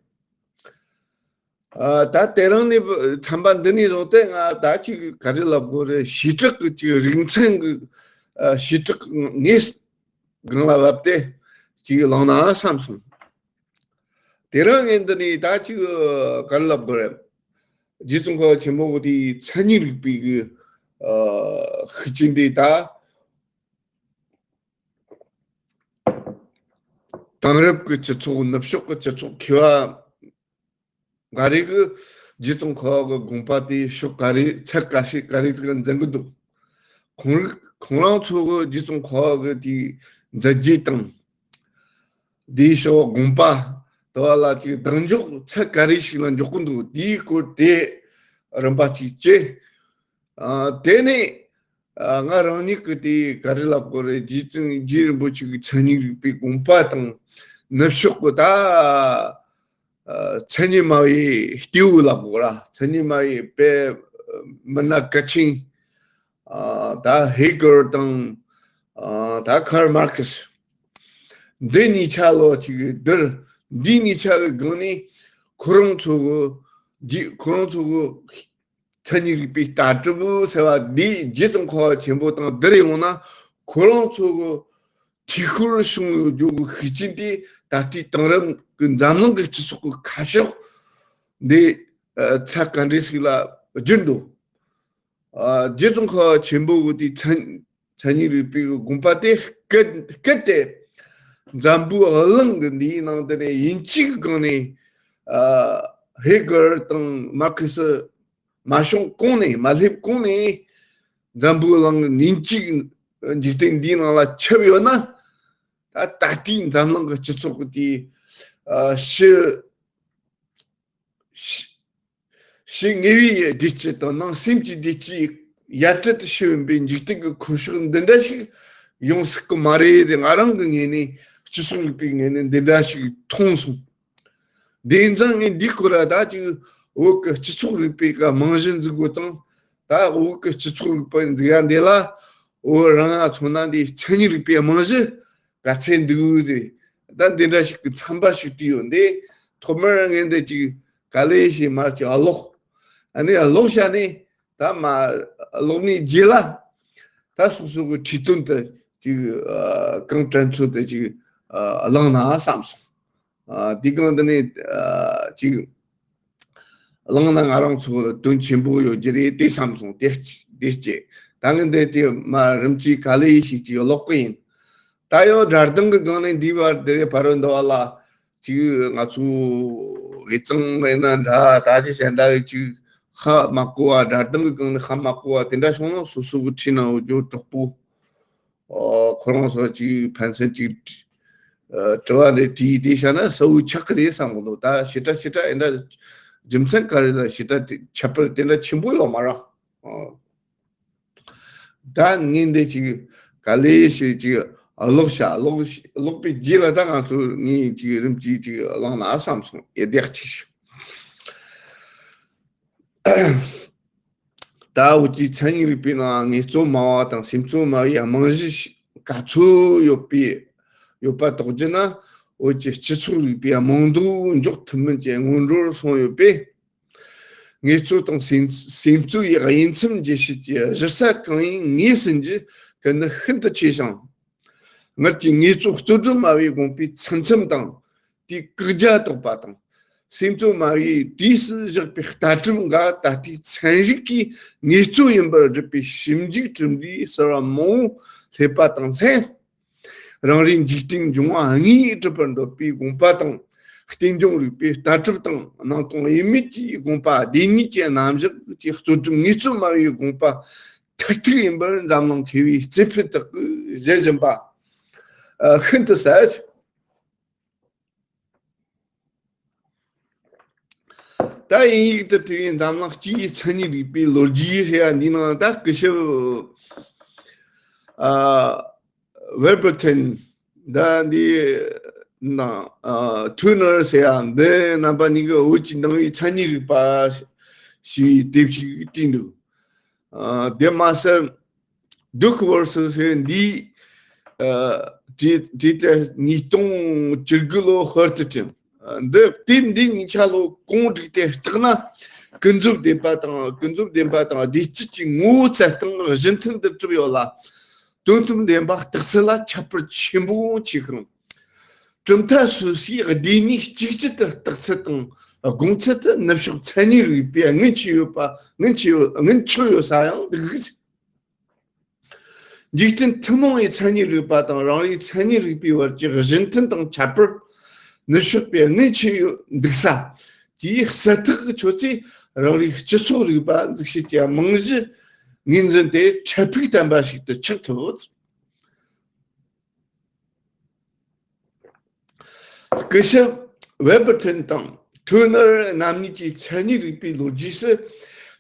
ཨ་ད་དེ་རིང་ནས་ཚན་པ་འདི་ནས་བཟུང་སྟེ་ང་ད་ཅིག་ག་རེ་ལབ་དགོས་རེད། བྱེ་བྲག་གི་ཅིག་རིག་ཚན་གྱི་ཨ་བྱེ་བྲག་ངས་སྒང་ལ་བབས་ཏེ་ཅིག་བླངས་ན་བསམ་སོང་། དེ་རིང་ངས་འདི་ནས་ད་ཅིག་ག་རེ་ལབ་དགོས་རེད། རྗེ་ཙོང་ཁ་པ་ཆེན་པོ་གི་དེའི་མཚན་ཉིད་རིག་པའི་གི་ཨ་ཤུགས་རྐྱེན་དེ་ད་དེང་རབས་ཀྱི་སྤྱི་ཚོགས། ནུབ་ཕྱོགས་ཀྱི་སྤྱི་ཚོགས་མཁས་པ་ག་རེ་གི་རྗེ་ཙོང་ཁ་པ་གི་དགོངས་པ་དེ་ཕྱོགས་ག་རེ་ཚད་ག་ཞིག་ག་རེ་ཟིག་འཛིན་གི་འདུག་ཁོང་རང་ཁོང་རང་ཚོ་གི་རྗེ་ཙོང་ཁ་པ་གི་དེའི་མཛད་རྗེས་དང་དེའི་ཕྱོགས་དགོངས་པ་དེ་བ་ལ་ཅིག་གདེང་འཇོག་ཚད་ག་རེ་ཞིག་ལ་འཇོག་གི་འདུག་དེའི་སྐོར་དེ་རིམ་པ་ཅིག་བྱས། ཨ་དེ་ནས་ཨ་ང་རང་ཉིད་ཀྱི་དེ་ག་རེ་ལབ་དགོས་རེད། རྗེ་བཙུན་རྗེ་རིན་པོ་ཆེ་གི་མཚན་ཉིད་རིག་པའི་དགོངས་པ་དང་། ནུབ་ཕྱོགས་ཀྱི་ད་ཨ་མཚན་ཉིད་སྨྲ་བའི་སྐྱེས་བུ་ལབ་དགོས་ར། མཚན་ཉིད་སྨྲ་བའི་དཔེ་མི་སྣ་གལ་ཆེན། ཨ་ད་ཧེ་གལ་དང་། ཨ་ད་ཁར་མར་ཁེ་སི། འདི་གཉིས་ཆ་ལོ་ཅིག་གི་འདིར། འདི་གཉིས་ཆ་གི་སྒང་ནས་ཁོ་རང་ཚོ་གི་རྗེ་ཁོ་རང་ཚོ་གི་མཚན་ཉིད་རིག་པའི་ལྟ་གྲུབ་ཟེར་བ་འདི་རྗེ་ཙོང་ཁ་པ་ཆེན་པོ་དང་བསྡུར་ཡོང་ན། ཁོ་རང་ཚོ་གི་འཐུས་ཤོར་བྱུང་ཡོད་རྒྱུ་གི་ཤུགས་རྐྱེན་དེ་ད་ལྟའི་དེང་རབས་ཀྱི་འཛམ་གླིང་གི་སྤྱི་ཚོགས་ཀྱི་ཁ་ཕྱོགས་འདི་ཨ་ཚད་ག་འདྲ་ཞིག་ལ་བསྒྱུར་འདུག་ཨ་རྗེ་ཙོང་ཁ་པ་ཆེན་པོ་གི་དེ་མཚན་མཚན་ཉིད་རིག་པའི་དགོངས་པ་དེ་སྐད་སྐད་དེ་འཛམ་བུའི་གླིང་གི་འདིའི་ནང་དེ་ནས་ཡིན་གཅིག་གི་སྒང་ནས་ཨ་ཧེ་གལ་དང་མར་ཁེ་སི་མ་བྱུང་གོང་ནས། མ་སླེབས་གོང་ནས་འཛམ་བུའི་གླིང་གི་ཉིན་གཅིག་འཇིག་རྟེན་འདིའི་ནང་ལ་ཁྱབ་ཡོད་ན། ད་ད་ལྟའི་འཛམ་གླིང་གི་སྤྱི་ཚོགས་ཀྱི་དེ་ཨ་ཕྱི་ཕྱི་ཕྱི་དངོས་པོའི་བདེ་སྐྱིད་དང་ནང་སེམས་ཀྱི་བདེ་སྐྱིད་ཡར་ཁྲིད་དུ་ཞུ་ཡིན་པའི་འཇིག་རྟེན་གྱི་ཁོར་ཡུག་འདི་འདྲ་ཞིག་ཡོང་སྲིད་ཀྱི་མ་རེད་དེ། ང་རང་གི་ངོས་ནས་སྤྱི་ཚོགས་རིག་པའི་ངོས་ནས་འདི་འདྲ་ཞིག་མཐོང་སོང་། དེ་ཙང་ངས་འདིའི་སྐོར་ལ་ད་ཅིག་བོད་ཀྱི་སྤྱི་ཚོགས་རིག་པའི་ཀ་རྨང་གཞི་འཛུགས་དགོས་དང་། ད་བོད་ཀྱི་སྤྱི་ཚོགས་རིག་པ་འཛུགས་ཡ་འདི་ལ་བོད་རང་ང་མཚོན་ན་འདི་མཚན་ཉིད་རིག་པའི་རྨང་གཞི་ག་ཚད་འདུག་ཟེར། ད་འདི་འདྲ་ཞིག་གི་ཚན་པ་ཞིག་བྲིས་ཡོད། འདི་ཐོག་མར་ངས་འདི་ཅིག་ག་ལེ་ཞེས་མར་ཅིག་ཀློག་ཨ་ནི་ཀློག་བྱས་ནས་ད་མ་ཀློག་ནས་རྗེས་ལ་ད་སོ་སོ་གི་ཁྲིད་སྟོན་དུ་ཅིག་ཨ་གང་དྲན་ཚོད་དུ་ཅིག་ཨ་བླངས་ན་བསམ་སོང་། ཨ་དེ་གང་དུ་ནས་ཨ་ཅིག་བླངས་ན་ང་རང་ཚོ་ལ་དོན་ཆེན་པོ་ཡོད་རྒྱུ་རེད་དེ་བསམ་སོང་། དེ་དེ་སྐྱེས་ད་ངས་འདི་དེ་མ་རིམ་གྱིས་ག་ལེ་ཞིག་ཅིག་ཀློག་གི་ཡིན། ད་ཡང་སྒྲ་གདངས་ཀྱི་སྒང་ནས་འདི་བར་དེ་རེད་ཕ་རོལ་འདི་བ་ལ་ཅིག་ང་ཚོ་དབུས་གཙང་ཡིན་ན་འདྲ། ད་ཅི་བྱས་འདྲ་ཅིག་ཧ་མ་གོ་བ། སྒྲ་གདངས་ཀྱི་སྒང་ནས་ཧ་མ་གོ་བ་དེ་འདྲ་བྱུང་ན་སོ་སོ་གི་ཁྲིད་ནང་འོ་ཇོ་གྲོགས་པོ་ཨོ་ཁོ་རང་ཚོ་ཅིག་ཕན་སེམས་ཅིག་ཨ་དྲི་བ་འདྲ་དྲིས་དེ་བྱས་ན་གསལ་བོ་ཆགས་ཀྱི་རེད་བསམ་གི་འདུག་ད་ཞེ་དྲག་ཞེ་དྲག་ཡིན་འདྲ་རྒྱུ་མཚན་ག་རེ་ལ་ཞེ་དྲག་ཁྱད་པར་དེ་འདྲ་ཆེན་པོ་ཡོད་མ་རེད། ཨོ། ད་ངས་འདི་ཅིག་ག་ལེ་ཞིག་ཅིག་ཀློག་བྱ་ཀློག་ཀློག་པའི་རྗེས་ལ་ད་ང་ཚོ་ངས་ཅིག་རིམ་གྱིས་ཅིག་བླངས་ན་བསམ་སོང་། ཡེ་བདེ་ཅིག་ད་འུ་ཅིག་མཚན་ཉིད་རིག་པའི་ནང་ངེས་གཙོ་སྨྲ་བ་དང་སེམས་གཙོ་སྨྲ་བའི་རྨང་གཞི་ག་ཚོད་ཡོད་པའི་ཡོད་པ་རྟོགས་རྒྱུ་ན། འུ་ཅིག་སྤྱི་ཚོགས་རིག་པའི་རྨང་རྡོ་འཇོག་ཐུབ་མིན་གྱི་སྔོན་འགྲོར་སོང་ཡོད་པས། ངེས་གཙོ་དང་སེམས་སེམས་གཙོ་ཡི་དབྱེ་མཚམས་འབྱེད་བྱེད་ཀྱི་གཞི་རྩ་གང་ཡིན་ངོས་ཟིན་རྒྱུ་གལ་གནད་ཤིན་ཏུ་ཆེ་ཞིང་། སྔར་གྱི་ངེས་གཙོ་རྩོད་སྒྲུབ་སྨྲ་བའི་དགོངས་པའི་ཚུལ་མཚམས་དང་དེའི་བཀག་རྒྱ་དོགས་པ་དང་། སེམས་གཙོ་སྨྲ་བའི་དུས་སུ་བཞག་པའི་ལྟ་གྲུབ་འགའ་ད་ལྟའི་ཚན་རིག་གིས་ངེས་གཙོ་ཡིན་པར་སྒྲུབ་པའི་ཞིབ་འཇུག་གྲུབ་འབྲས་གསར་བ་མང་བོ་སླེབས་པ་དང་ལྷན། རང་རེའི་འཇིག་རྟེན་འབྱུང་བ་དངོས་གྲུབ་པར་འདོད་པའི་དགོངས་པ་དང་། རྟེན་འབྱུང་རིག་པའི་ལྟ་གྲུབ་དང་སྣང་སྟོང་དབྱེར་མེད་ཀྱི་དགོངས་པ་སྡེ་གཉིས་ཀྱི་རྣམ་གཞག་གི་རྩོད་སྒྲུབ་ངེས་གཙོ་སྨྲ་བའི་དགོངས་པ་མཐར་ཐུག་ཡིན་པར་འཛམ་གླིང་མཁས་པའི་རྩེ་ཕུད་དག་གིས་བཞེད་བཞིན་པ་ཨ་ཤིན་ཏུ་གསལ། ད་དབྱིན་ཡིག་ཏུ་བྲིས་པའི་འཛམ་གླིང་སྤྱིའི་མཚན་ཉིད་རིག་པའི་ལོ་རྒྱུས་ཟེར་ཡ་འདིའི་ནང་ད་སྐུ་ཞབས་ཨ་ཝེར་པར་ཐོན་ད་འདི་ནང་ཨ་ཐུ་ནར་ཟེར་ཡ་འདི་རྣམ་པ་གཉིས་ཀྱིས་བོད་ཀྱི་ནང་པའི་མཚན་ཉིད་རིག་པ་ཞེས་དེབ་ཅིག་བྲིས་འདུག་ཨ་དེ་མ་ཟད། ཌུག་ཝོར་སི་ཟེར་འདིས་ཨ་བྲིས་བྲིས་ཏེ་ཉིས་སྟོང་བཅུ་དགུ་ལོ་ཧོར་དུ་བྲིས། འདི་དེབ་འདི་གཉིས་ཆ་ལོ་གོང་བསྒྲིགས་ཏེ་བརྟགས་ན། ཀུན་རྫོབ་བདེན་པ་དང་ཀུན་རྫོབ་བདེན་པ་དང་བདེ་སྐྱིད་ཀྱི་ངོ་བོ་ཚད་སྟངས་གཞི་མཐུན་དུ་གྲུབ་ཡོད་ལ། དོན་དམ་བདེན་པ་བརྟག་ཚུལ་ལ་ཁྱད་པར་ཆེན་པོ་ཆེ་ཤིང་། གྲུབ་མཐའ་སོ་སོའི་སྡེ་གཉིས་གཅིག་གྱུར་དུ་བརྟག་ཚུལ་དང་དགོངས་ཚུལ་དུ་ནུབ་ཕྱོགས་མཚན་ཉིད་རིག་པས་ངོས་འཛིན་ཡོད་པ་ངོས་འཛིན་ཡོད་ངོས་འཛིན་ཡོད་ས་ཡང་འདུག་འཇིག་རྟེན་ཐུན་མོང་བའི་མཚན་ཉིད་རིག་པ་དང་རང་རེའི་མཚན་ཉིད་རིག་པའི་བར་གྱི་གཞི་མཐུན་དང་ཁྱད་པར་ནུབ་ཕྱོགས་པས་ངོས་འཛིན་ཡོད་འདུག་ས། དེའི་གསལ་ཐག་གི་ཆོད་ཚེ་རང་རེའི་སྤྱི་ཚོགས་རིག་པ་འཛུགས་བྱེད་ཀྱི་རྨང་གཞི་ངོས་འཛིན་དེ་འཕྲལ་ཕུགས་ལྡན་པ་ཞིག་ཏུ་ཆགས་ཐུབ། སྐུ་ཞབས་ཝེ་པར་ཐོན་དང་ཐུ་ནར་རྣམ་གཉིས་ཀྱིས་མཚན་ཉིད་རིག་པའི་ལོ་རྒྱུས་སུ་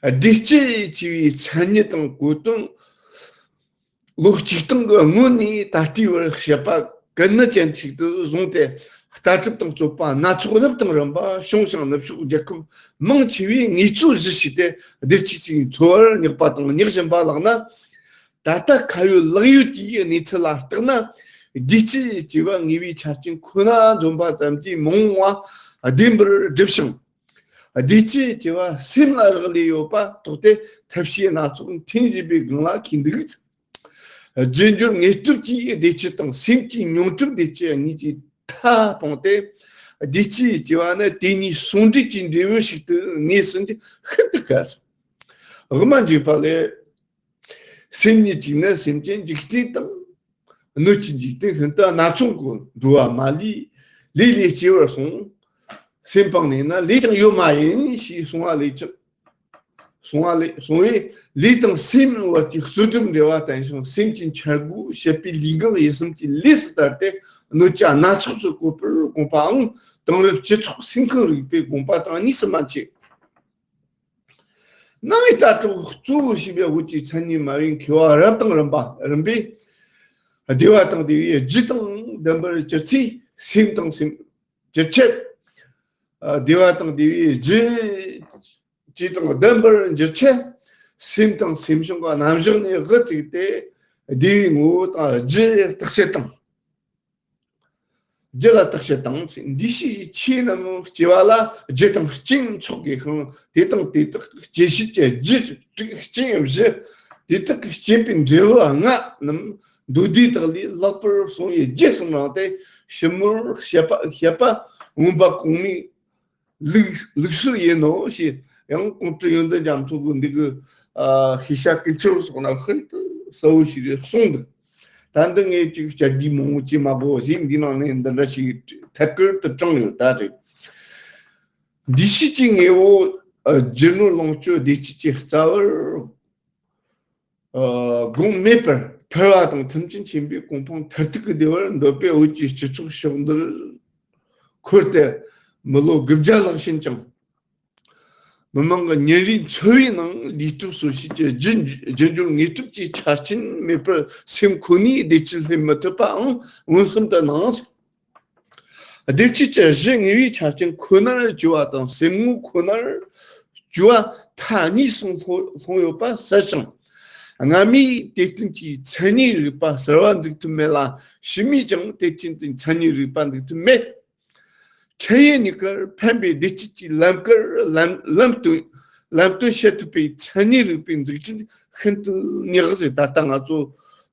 བདེ་སྐྱིད་ཅེས་པའི་མཚན་ཉིད་དང་གོ་དོན་ལོ་གཅིག་སྟེང་གི་སྔོན་ནས་ད་ལྟའི་བར་བཤད་པ་གལ་གནད་ཅན་ཞིག་ཏུ་བཟུང་སྟེ། ལྟ་གྲུབ་དང་རྩོད་པ་སྣ་ཚོགས་རབ་དང་རིམ་པ་བྱུང་ཞིང་ནུབ་ཕྱོགས་རྒྱལ་ཁབ་མང་ཆེ་བས་ངེས་གཙོ་གཞི་བྱས་ཏེ་བདེ་སྐྱིད་ཅིག་འཚོལ་བར་བསྔགས་པ་དང་བསྔགས་བཞིན་པ་ལགས་ན། ད་ལྟ་ཁ་ཡོད་ལག་ཡོད་ཀྱི་གནས་ཚུལ་ལ་བརྟགས་ན། བདེ་སྐྱིད་ཅེས་པ་ངེས་པའི་ཆ་རྐྱེན་ཁོ་ན་འཛོམས་པ་ཙམ་གྱིས་མི་འོང་བ་བདེན་པར་སྒྲུབ་ཤིང་། བདེ་སྐྱིད་ཅེས་པ་སེམས་ལ་རག་ལས་ཡོད་པ་རྟོགས་ཏེ་ཐབས་ཤེས་སྣ་ཚོགས་འཐེན་བཞིན་པའི་སྒང་ལ་འཁེལ་འདུག་རྒྱུ་འབྱོར་དངོས་སྟོབས་ཀྱི་བདེ་སྐྱིད་དང་སེམས་ཀྱི་མྱོང་གྲོལ་བདེ་སྐྱིད་གཉིས་ཀྱི་མཐའ་སྤངས་ཏེ། བདེ་སྐྱིད་ཅེས་པ་ནི་དེ་གཉིས་ཟུང་འབྲེལ་གྱི་འབྲས་བུ་ཞིག་ཏུ་ངེས་ཟིན་གྱི་ཤིན་ཏུ་དཀའ། དབུ་མ་འཇུག་པ་ལས། སེམས་ཉིད་གཅིག་ནི་སེམས་ཅན་འཇིག་རྟེན་དང་། སྣོད་ཀྱི་འཇིག་རྟེན་ཤིན་ཏུ་སྣ་ཚོགས་ཀུན། འགྲོ་བ་མ་ལུས་ལས་ལས་སྐྱེ་བར་གསུངས། སེམས་སྤངས་ནས་ན་ལས་ཀྱང་ཡོད་མ་ཡིན་ཞེས་གསུངས་པ་ལས་ཀྱང་ སོང་བ་ལས་སོང་བས། ལུས་དང་སེམས་བར་གྱི་རྩོད་སྒྲུབ་འབྲེལ་བ་བསྟན་ཞིང་། སེམས་ཀྱི་འཆར་སྒོ་བྱེད་པའི་ལུས་ངག་ཡིད་གསུམ་གྱི་ལས་སུ་དར་ཏེ། གནོད་བྱ་སྣ་ཚོགས་སུ་བཀོད་པར་དགོངས་པའང་དེང་རབས་སྤྱི་ཚོགས་སེམས་ཁམས་རིག་པའི་དགོངས་པ་དང་གཉིས་སུ་མ་མཆིས། ནང་པའི་ལྟ་གྲུབ་གཙོ་བོ་བྱས་པའི་བོད་ཀྱི་མཚན་ཉིད་སྨྲ་བའི་མཁས་པ་རབ་དང་རིམ་པ་རིམ་པས། བདེ་བ་དང་བདེ་བའི་རྒྱུ་དང་ལྡན་པར་གྱུར་ཚེ། སེམས་དང་སེམས་གྱུར་ཕྱིར། བདེ་བ་དང་བདེ་བའི་རྒྱུ་བཅས་དང་ལྡན་པར་འགྱུར་ཕྱིར། སེམས་དང་སེམས་བྱུང་གི་རྣམ་གཞག་ནས་དབུ་བཙུགས་ཏེ། བདེ་བའི་ངོ་བོ་དང་རྒྱུ་བརྟག་དཔྱད་དང་། རྒྱུ་ལ་བརྟག་དཔྱད་དང་། འདུ་ཤེས་ཆོས་རྣམས་སྐྱེ་བ་ལ། རྒྱུ་དང་རྐྱེན་འཚོགས་དགོས་ཤིང་། དེ་དང་དེ་དག་སྐྱེད་བྱེད་ཀྱི་རྒྱུ་དྲུག་རྐྱེན་བཞི། དེ་དག་གི་སྐྱེད་པའི་འབྲས་བུ་ལྔ་རྣམས་མདོ་སྡེ་དག་ལས་ལྷག་པར་གསུངས་པའི་རྒྱུ་གསུམ་རང་སྟེ། ཕྱི་མོར་བཤད་པ་བཤད་པ་མངོན་པ་གོང་མའི་ལུགས་ལུགས་སྲོལ་ཡིན་ནོ་ཞེས། ཡང་ཀོང་སྤྲུལ་ཡོན་ཏན་རྒྱ་མཚོ་གི་འདི་གི་ཨ་ཤེས་བྱ་ཀུན་ཁྱབ་སོགས་ན་ཤིན་ཏུ་གསལ་བོ་ཞིག་རེད་གསུངས་འདུག། ད་འདི་ངས་ཅིག་བསྐྱར་ཟློས་མང་པོ་བྱེད་མ་དགོས་ཞེས། འདི་ནང་ནས་འདི་འདྲ་ཞིག་ཐད་ཀར་དུ་དྲངས་ཡོད་ད་རེད། འདུ་ཤེས་ཀྱི་དངོས་པོ་ཨ་རྒྱུ་ནོར་ལོངས་སྤྱོད་བདེ་སྐྱིད་ཀྱི་རྩ་བར་ཨ་དགོངས་མེད་པར་ཐར་བ་དང་ཐམས་ཅད་མཁྱེན་པའི་གོ་འཕང་མཐར་ཐུག་གི་བདེ་བར་འདོད་པའི་བོད་ཀྱི་སྤྱི་ཚོགས་ཕྱོགས་འདིར་འཁོར་ཏེ་མི་ལོ་དགུ་བརྒྱ་ལྷག་ཕྱིན་ཀྱང་། མི་མང་གི་ཉིན་རེའི་འཚོ་བའི་ནང་ལུས་སྟོབས་གསོ་བྱེད་ཀྱི་རྒྱུ་རྒྱུ་འབྱོར་དངོས་གྲུབ་ཀྱི་ཆ་རྐྱེན་མེད་པར་སེམས་ཁོ་ནའི་བདེ་སྐྱིད་སླེབས་མི་ཐུབ་པའང་མངོན་སུམ་དུ་སྣང་། བདེ་སྐྱིད་ཀྱི་གཞི་དངོས་པོའི་ཆ་རྐྱེན་ཁོ་ནར་གྱུར་པ་དང་སེམས་ངོ་ཁོ་ནར་གྱུར་པ་མཐའ་གཉིས་སུ་ལྷུང་ལྷུང་ཡོད་པ་གསལ་ཞིང་། སྔ་མའི་དེ་བསྟུན་གྱི་མཚན་ཉིད་རིག་པ་གསར་བ་འཛུགས་ཐུབ་མེད་ལ། ཕྱི་མས་ཀྱང་དེ་བསྟུན་གྱི་མཚན་ཉིད་རིག་པ་འཛུགས་ཐུབ་མེད། འཕྲལ་ཡུན་གཉིས་ཀར་ཕན་པའི་བདེ་སྐྱིད་ཀྱི་ལམ་ཀར་ལམ་ལམ་སྟོན་ལམ་སྟོན་བྱེད་ཐུབ་པའི་མཚན་ཉིད་རིག་པའི་འཛུགས་སྐྲུན་ཤིན་ཏུ་ཉག་ཟེར། ད་ལྟ་ང་ཚོ་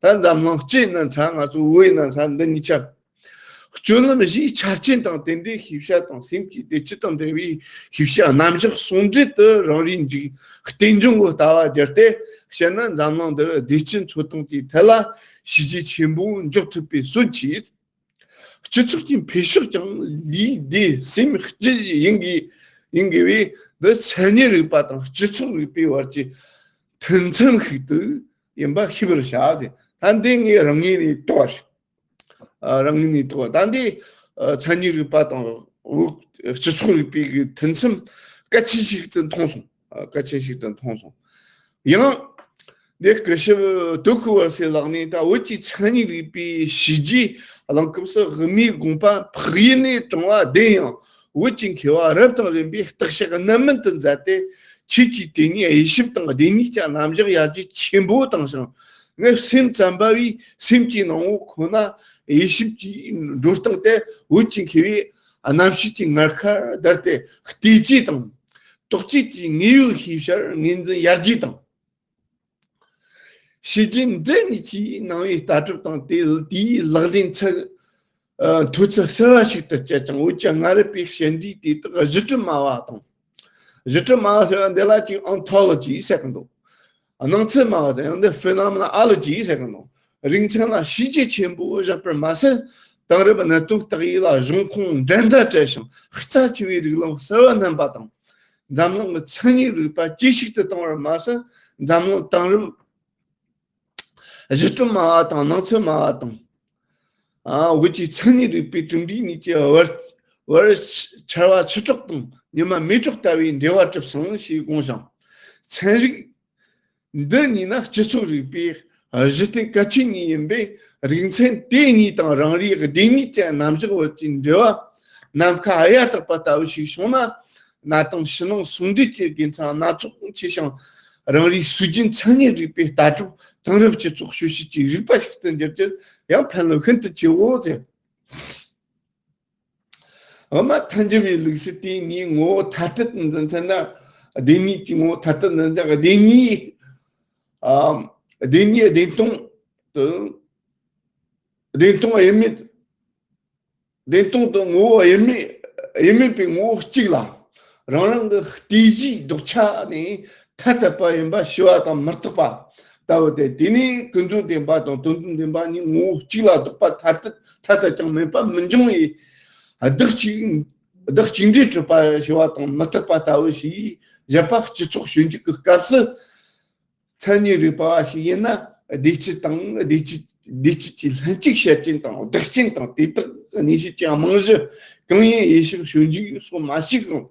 ད་འཛམ་གླིང་སྤྱི་ཡིན་ན་འདྲ། ང་ཚོ་བོད་ཡིན་ན་འདྲ། འདི་གཉིས་ཆ་སྤྱོད་ལམ་བཞིའི་ཆ་རྐྱེན་དང་དེ་འདྲའི་ཤེས་བྱ་དང་སེམས་ཀྱི་བདེ་སྐྱིད་དང་འབྲེལ་བའི་ཤེས་བྱ་རྣམ་གཞག་ཟུང་འབྲེལ་དུ་རང་རེའི་འཇིག་རྟེན་འབྱུང་གི་ལྟ་བ་བསྒྱུར་ཏེ་བཤད་ན། འཛམ་གླིང་འདིར་བདེ་སྐྱིད་འཚོ་སྟངས་ཀྱི་ཐད་ལ་བྱས་རྗེས་ཆེན་པོ་འཇོག་ཐུབ་པའི་སྲོལ་ཕྱིན། སྤྱི་ཚོགས་ཀྱི་འཕེལ་ཕྱོགས་ཀྱང་ལུས་བདེ་སེམས་སྐྱིད་ཡིན་དགོས་ཡིན་དགོས་པས། འདི་མཚན་ཉིད་རིག་པ་དང་སྤྱི་ཚོགས་རིག་པའི་བར་གྱི་མཐུན་མཚམས་ཤིག་ཏུ་ཡིན་པ་ཤེས་པར་བྱ་སྟེ། ད་འདི་ངས་རང་ངོས་ནས་དོགས། ཨ་རང་ངོས་ནས་དོགས། ད་འདི་ཨ་མཚན་ཉིད་རིག་པ་དང་བོད་སྤྱི་ཚོགས་རིག་པའི་གི་མཐུན་མཚམས་གལ་ཆེན་ཞིག་ཏུ་མཐོང་སོང་། ཨ་གལ་ཆེན་ཞིག་ཏུ་མཐོང་སོང་། ཡང་། འདི་སྐུ་ཞབས་དོལ་ཁུ་བར་སེ་ལགས་ནས་ད་བོད་ཀྱི་མཚན་ཉིད་རིག་པའི་བྱས་རྗེས་གླེང་སྐབས་སུ། དབུ་མའི་དགོངས་པ་འཕགས་ཡུལ་ནས་དྲངས་པ་བདེན་ཡང་། བོད་ཀྱི་མཁས་པ་རབ་དང་རིམ་པས་བརྟག་དཔྱད་རྣམ་སྨིན་དུ་མཛད་དེ། ཁྱེད་ཀྱིས་དེ་ཉིད་དབྱེ་ཞིབ་དང་བདེན་གཉིས་ཀྱི་རྣམ་གཞག་ཡར་རྒྱས་ཆེན་པོ་བཏང་ཞིང་། ངས་སེམས་ཙམ་པ་བས་སེམས་ཀྱི་སྣང་ངོ་ཁོ་ན་དབྱེ་ཞིབ་ཀྱི་འགྲོ་སྟངས་དེ་བོད་ཀྱི་མཁས་པའི་རྣམ་དཔྱོད་ཀྱི་ངར་ཁར་བསྡུར་ཏེ་བལྟས་བཅོས་དང་། རྟོག་དཔྱོད་ཀྱི་དངོས་ཡོད་ཤེས་བྱར་ངོས་འཛིན་ཡར་རྒྱས་དང་། བྱས་རྗེས་འདི་གཉིས་ཀྱིས་ནང་པའི་ལྟ་གྲུབ་དང་དེ་དེའི་ལག་ལེན་ཚུལ་ཨ་མཐོ་ཚད་གསར་བ་ཞིག་ཏུ་བསྐྱལ་ཅིང་། བོད་ཀྱི་སྔ་རབས་པའི་བཤད་འདུས་དེ་དག་གཞི་གྲུབ་སྨྲ་བ་དང་། གཞི་གྲུབ་སྨྲ་བ་ཟེར་བ་འདི་ལ་ཅིག་ཨོན་ཐོ་ལོ་ཇི་ཟེར་གི་འདུག། སྣང་ཚུལ་སྨྲ་བ་ཟེར་ཡང་འདི་ཕེ་ནོ་མེ་ནོ་ལོ་ཇི་ཟེར་གི་འདུག། རིག་མཚན་ལ་བྱས་རྗེས་ཆེན་པོ་བཞག་པར་མ་ཟད། དེང་རབས་གནད་དོན་བརྟག་དབྱེ་ལ་གཞུང་ཁུངས་འགྲན་ཟླ་བྲལ་ཞིང་རྩ་ཆེ་བའི་རིགས་ལམ་གསར་བ་བསྣན་པ་དང་། འཛམ་གླིང་གི་མཚན་ཉིད་རིག་པ་ཇེ་ཞིག་ཏུ་བཏང་བར་མ་ཟད། འཛམ་གླིང་དེང་རབས་གཞི་གྲུབ་སྨྲ་བ་དང་སྣང་ཚུལ་སྨྲ་བ་དང་། ཨ་བོད་ཀྱི་མཚན་ཉིད་རིག་པའི་གྲུབ་འབྲས་གཉིས་ཀྱི་བར་བར་ཆར་པ་ཆུ་གྲོགས་དང་ཉི་མ་མེ་གྲོགས་ལྟ་བུའི་འབྲེལ་བ་གྲུབ་སོང་ཞེས་དགོངས་ཤིང་། ཚན་རིག་འདི་གཉིས་ནི་སྤྱི་ཚོགས་རིག་པའི་གཞི་རྟེན་གལ་ཆེན་གཉིས་ཡིན་པས། རིག་མཚན་དེ་གཉིས་དང་རང་རེའི་བདེན་གཉིས་ཀྱི་རྣམ་གཞག་བར་གྱི་འབྲེལ་བ་ནམ་མཁའ་གཡའ་དག་པ་ལྟ་བུ་ཞིག་བྱུང་ན། གནའ་དེང་ཕྱི་ནང་ཟུང་འབྲེལ་གྱི་དགེ་མཚན་སྣ་ཚོགས་ཆེ་ཞིང་། རང་རེའི་སྲོལ་རྒྱུན་མཚན་ཉིད་རིག་པའི་ལྟ་གྲུབ་དེང་རབས་སྤྱི་ཚོགས་སྤྱོད་བྱེད་ཀྱི་རིག་པ་ཞིག་ཏུ་འགྱུར་རྒྱུར་ཡང་ཕན་ལམ་ཤིན་ཏུ་ཆེའོ་ཟེར། འོ་མ་ཐལ་འགྱུར་བའི་ལུགས་སྲོལ་དེ་ནི་ངོ་བོ་ཐ་དད་འཛིན་ཚུལ་ན། བདེན་གཉིས་ཀྱི་ངོ་བོ་ཐ་དད་འཛིན་ཚུལ། བདེན་གཉིས། ཨ་བདེན་གཉིས་བདེན་སྟོང་དུ། བདེན་སྟོང་དབྱེར་མེད། བདེན་སྟོང་དུ་ངོ་བོ་དབྱེར་མེད་དབྱེར་མེད་པའི་ངོ་བོ་གཅིག་ལ། རང་རང་གི་ལྟོས་གཞིའི་ལྡོག་ཆ་ནས་ཐ་དད་པ་ཡིན་པ་ཤེས་པ་དང་མི་རྟག་པ་ལྟ་བུ་སྟེ། དེ་ནས་ཀུན་རྫོབ་བདེན་པ་དང་དོན་དམ་བདེན་པ་གཉིས་ངོ་བོ་གཅིག་ལ་ལྡོག་པ་ཐ་དད་ཐ་དད་ཀྱང་མེད་པ་མི་འབྱུང་བས། བདག་གཅིག་ བདག་གཅིག་འདྲེས་གྲུབ་པ་ཞི་བ་དང་མི་རྟག་པ་ལྟ་བུ་ཞིག་བཞག་པ། སྤྱི་ཚོགས་ཞིབ་འཇུག་གི་སྐབས་སུ། མཚན་ཉིད་རིག་པ་བ་ཞིག་ཡིན་ན། བདེ་སྐྱིད་དང་བདེ་སྐྱིད་བདེ་སྐྱིད་ཀྱི་ལྷན་ཅིག་བཤད་རྐྱེན་དང་བདག་རྐྱེན་དང་། དེ་དག་གནས་གཞི་ཅན་རྨང་གཞི་གང་ཡིན་ཡིད་ཞིབ་ཞིབ་འཇུག་སོགས་མ་ཞུགས་རུང་།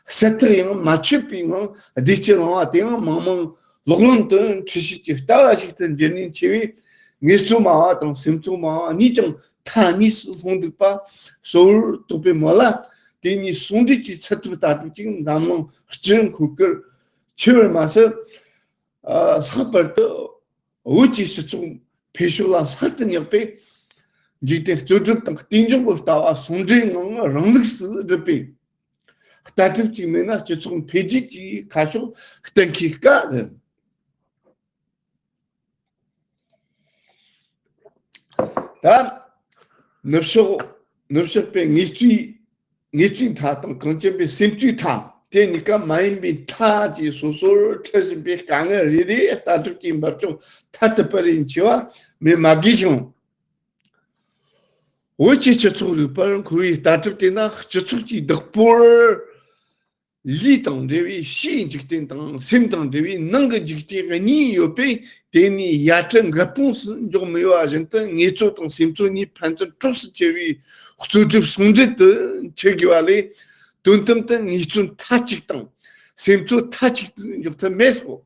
གསལ་ཐག་ཡང་མ་ཆོད་པའི་ངང་བདེ་སྐྱིད་བླང་བ་དེའང་མང་མང་ལོག་ལམ་དུ་འཁྲུལ་ཞིག་གི་ལྟ་བ་ཞིག་ཏུ་འགྱུར་ཉེན་ཆེ་བས། ངེས་ཚོ་སྨྲ་བ་དང་སེམས་ཚོ་སྨྲ་བ་གཉིས་ཀྱང་མཐའ་གཉིས་སུ་ལྷུང་འདུག་པ་གསལ་བོར་རྟོགས་པའི་མོད་ལ། དེ་གཉིས་ཟུང་འབྲེལ་གྱི་ཚད་ཐུབ་ལྟ་གྲུབ་ཅིག་འཛམ་གླིང་སྤྱིར་འཁོར་གར་ཆེ་བར་མ་ཟད། ཨ། ལྷག་པར་དུ་བོད་ཀྱི་སྤྱི་ཚོགས་འཕེལ་ཕྱོགས་ལ་ལྷག་ཏུ་སྙེག་པའི་འཇིག་རྟེན་རྩོད་སྒྲུབ་དང་རྟེན་འབྱུང་གི་ལྟ་བ་ཟུང་འབྲེལ་ངང་རང་ལུགས་སུ་སྒྲུབ་པའི་ལྟ་གྲུབ་ཅིག་མེད་ན། སྤྱི་ཚོགས་འཕེལ་རྒྱས་ཀྱི་ཁ་ཕྱོགས་གཏན་འཁེལ་དཀའ་རེད། ད་ནུབ་ཕྱོགས་ནུབ་ཕྱོགས་པའི་ངེས་ཚིག་ངེས་ཚིག་མཐའ་དང་གངས་ཅན་པའི་སེམས་ཚིག་མཐའ། དེ་གཉིས་ཀ་མ་ཡིན་པའི་མཐའ་ཅེས་སོ་སོར་འཕྲད་བཞིན་པའི་དཀའ་ངལ་རེ་རེ་ལྟ་གྲུབ་ཀྱི་འབབ་ཕྱོགས་ཐ་དད་པ་རེ་འཆི་བ་མེད་མ་དགོས་ཤིང་། བོད་ཀྱི་སྤྱི་ཚོགས་རིག་པར་མཁོ་བའི་ལྟ་གྲུབ་དེ་ནི་སྤྱི་ཚོགས་ཀྱི་བདག་པོར་ལུས་དང་འབྲེལ་བའི་ཕྱིའི་འཇིག་རྟེན་དང་སེམས་དང་འབྲེལ་བའི་ནང་གི་འཇིག་རྟེན་གཉིས་ཡོད་པས། དེ་གཉིས་ཡ་བྲལ་འགལ་སྤོང་སུ་འཇོག་མི་འོས་པ་བཞིན་དུ། ངེས་ཚོ་དང་སེམས་ཚོ་གཉིས་ཕན་ཚུན་གྲོགས་སུ་གྱུར་པའི་རྩོད་སྒྲུབ་ཟུང་འབྲེལ་དུ་འཁྱེར་དགོས་པ་ལས། དོན་དམ་དུ་ངེས་ཚོ་མཐའ་གཅིག་དང་སེམས་ཚོ་མཐའ་གཅིག་ཏུ་འཇོག་ཐབས་མེད་སོ།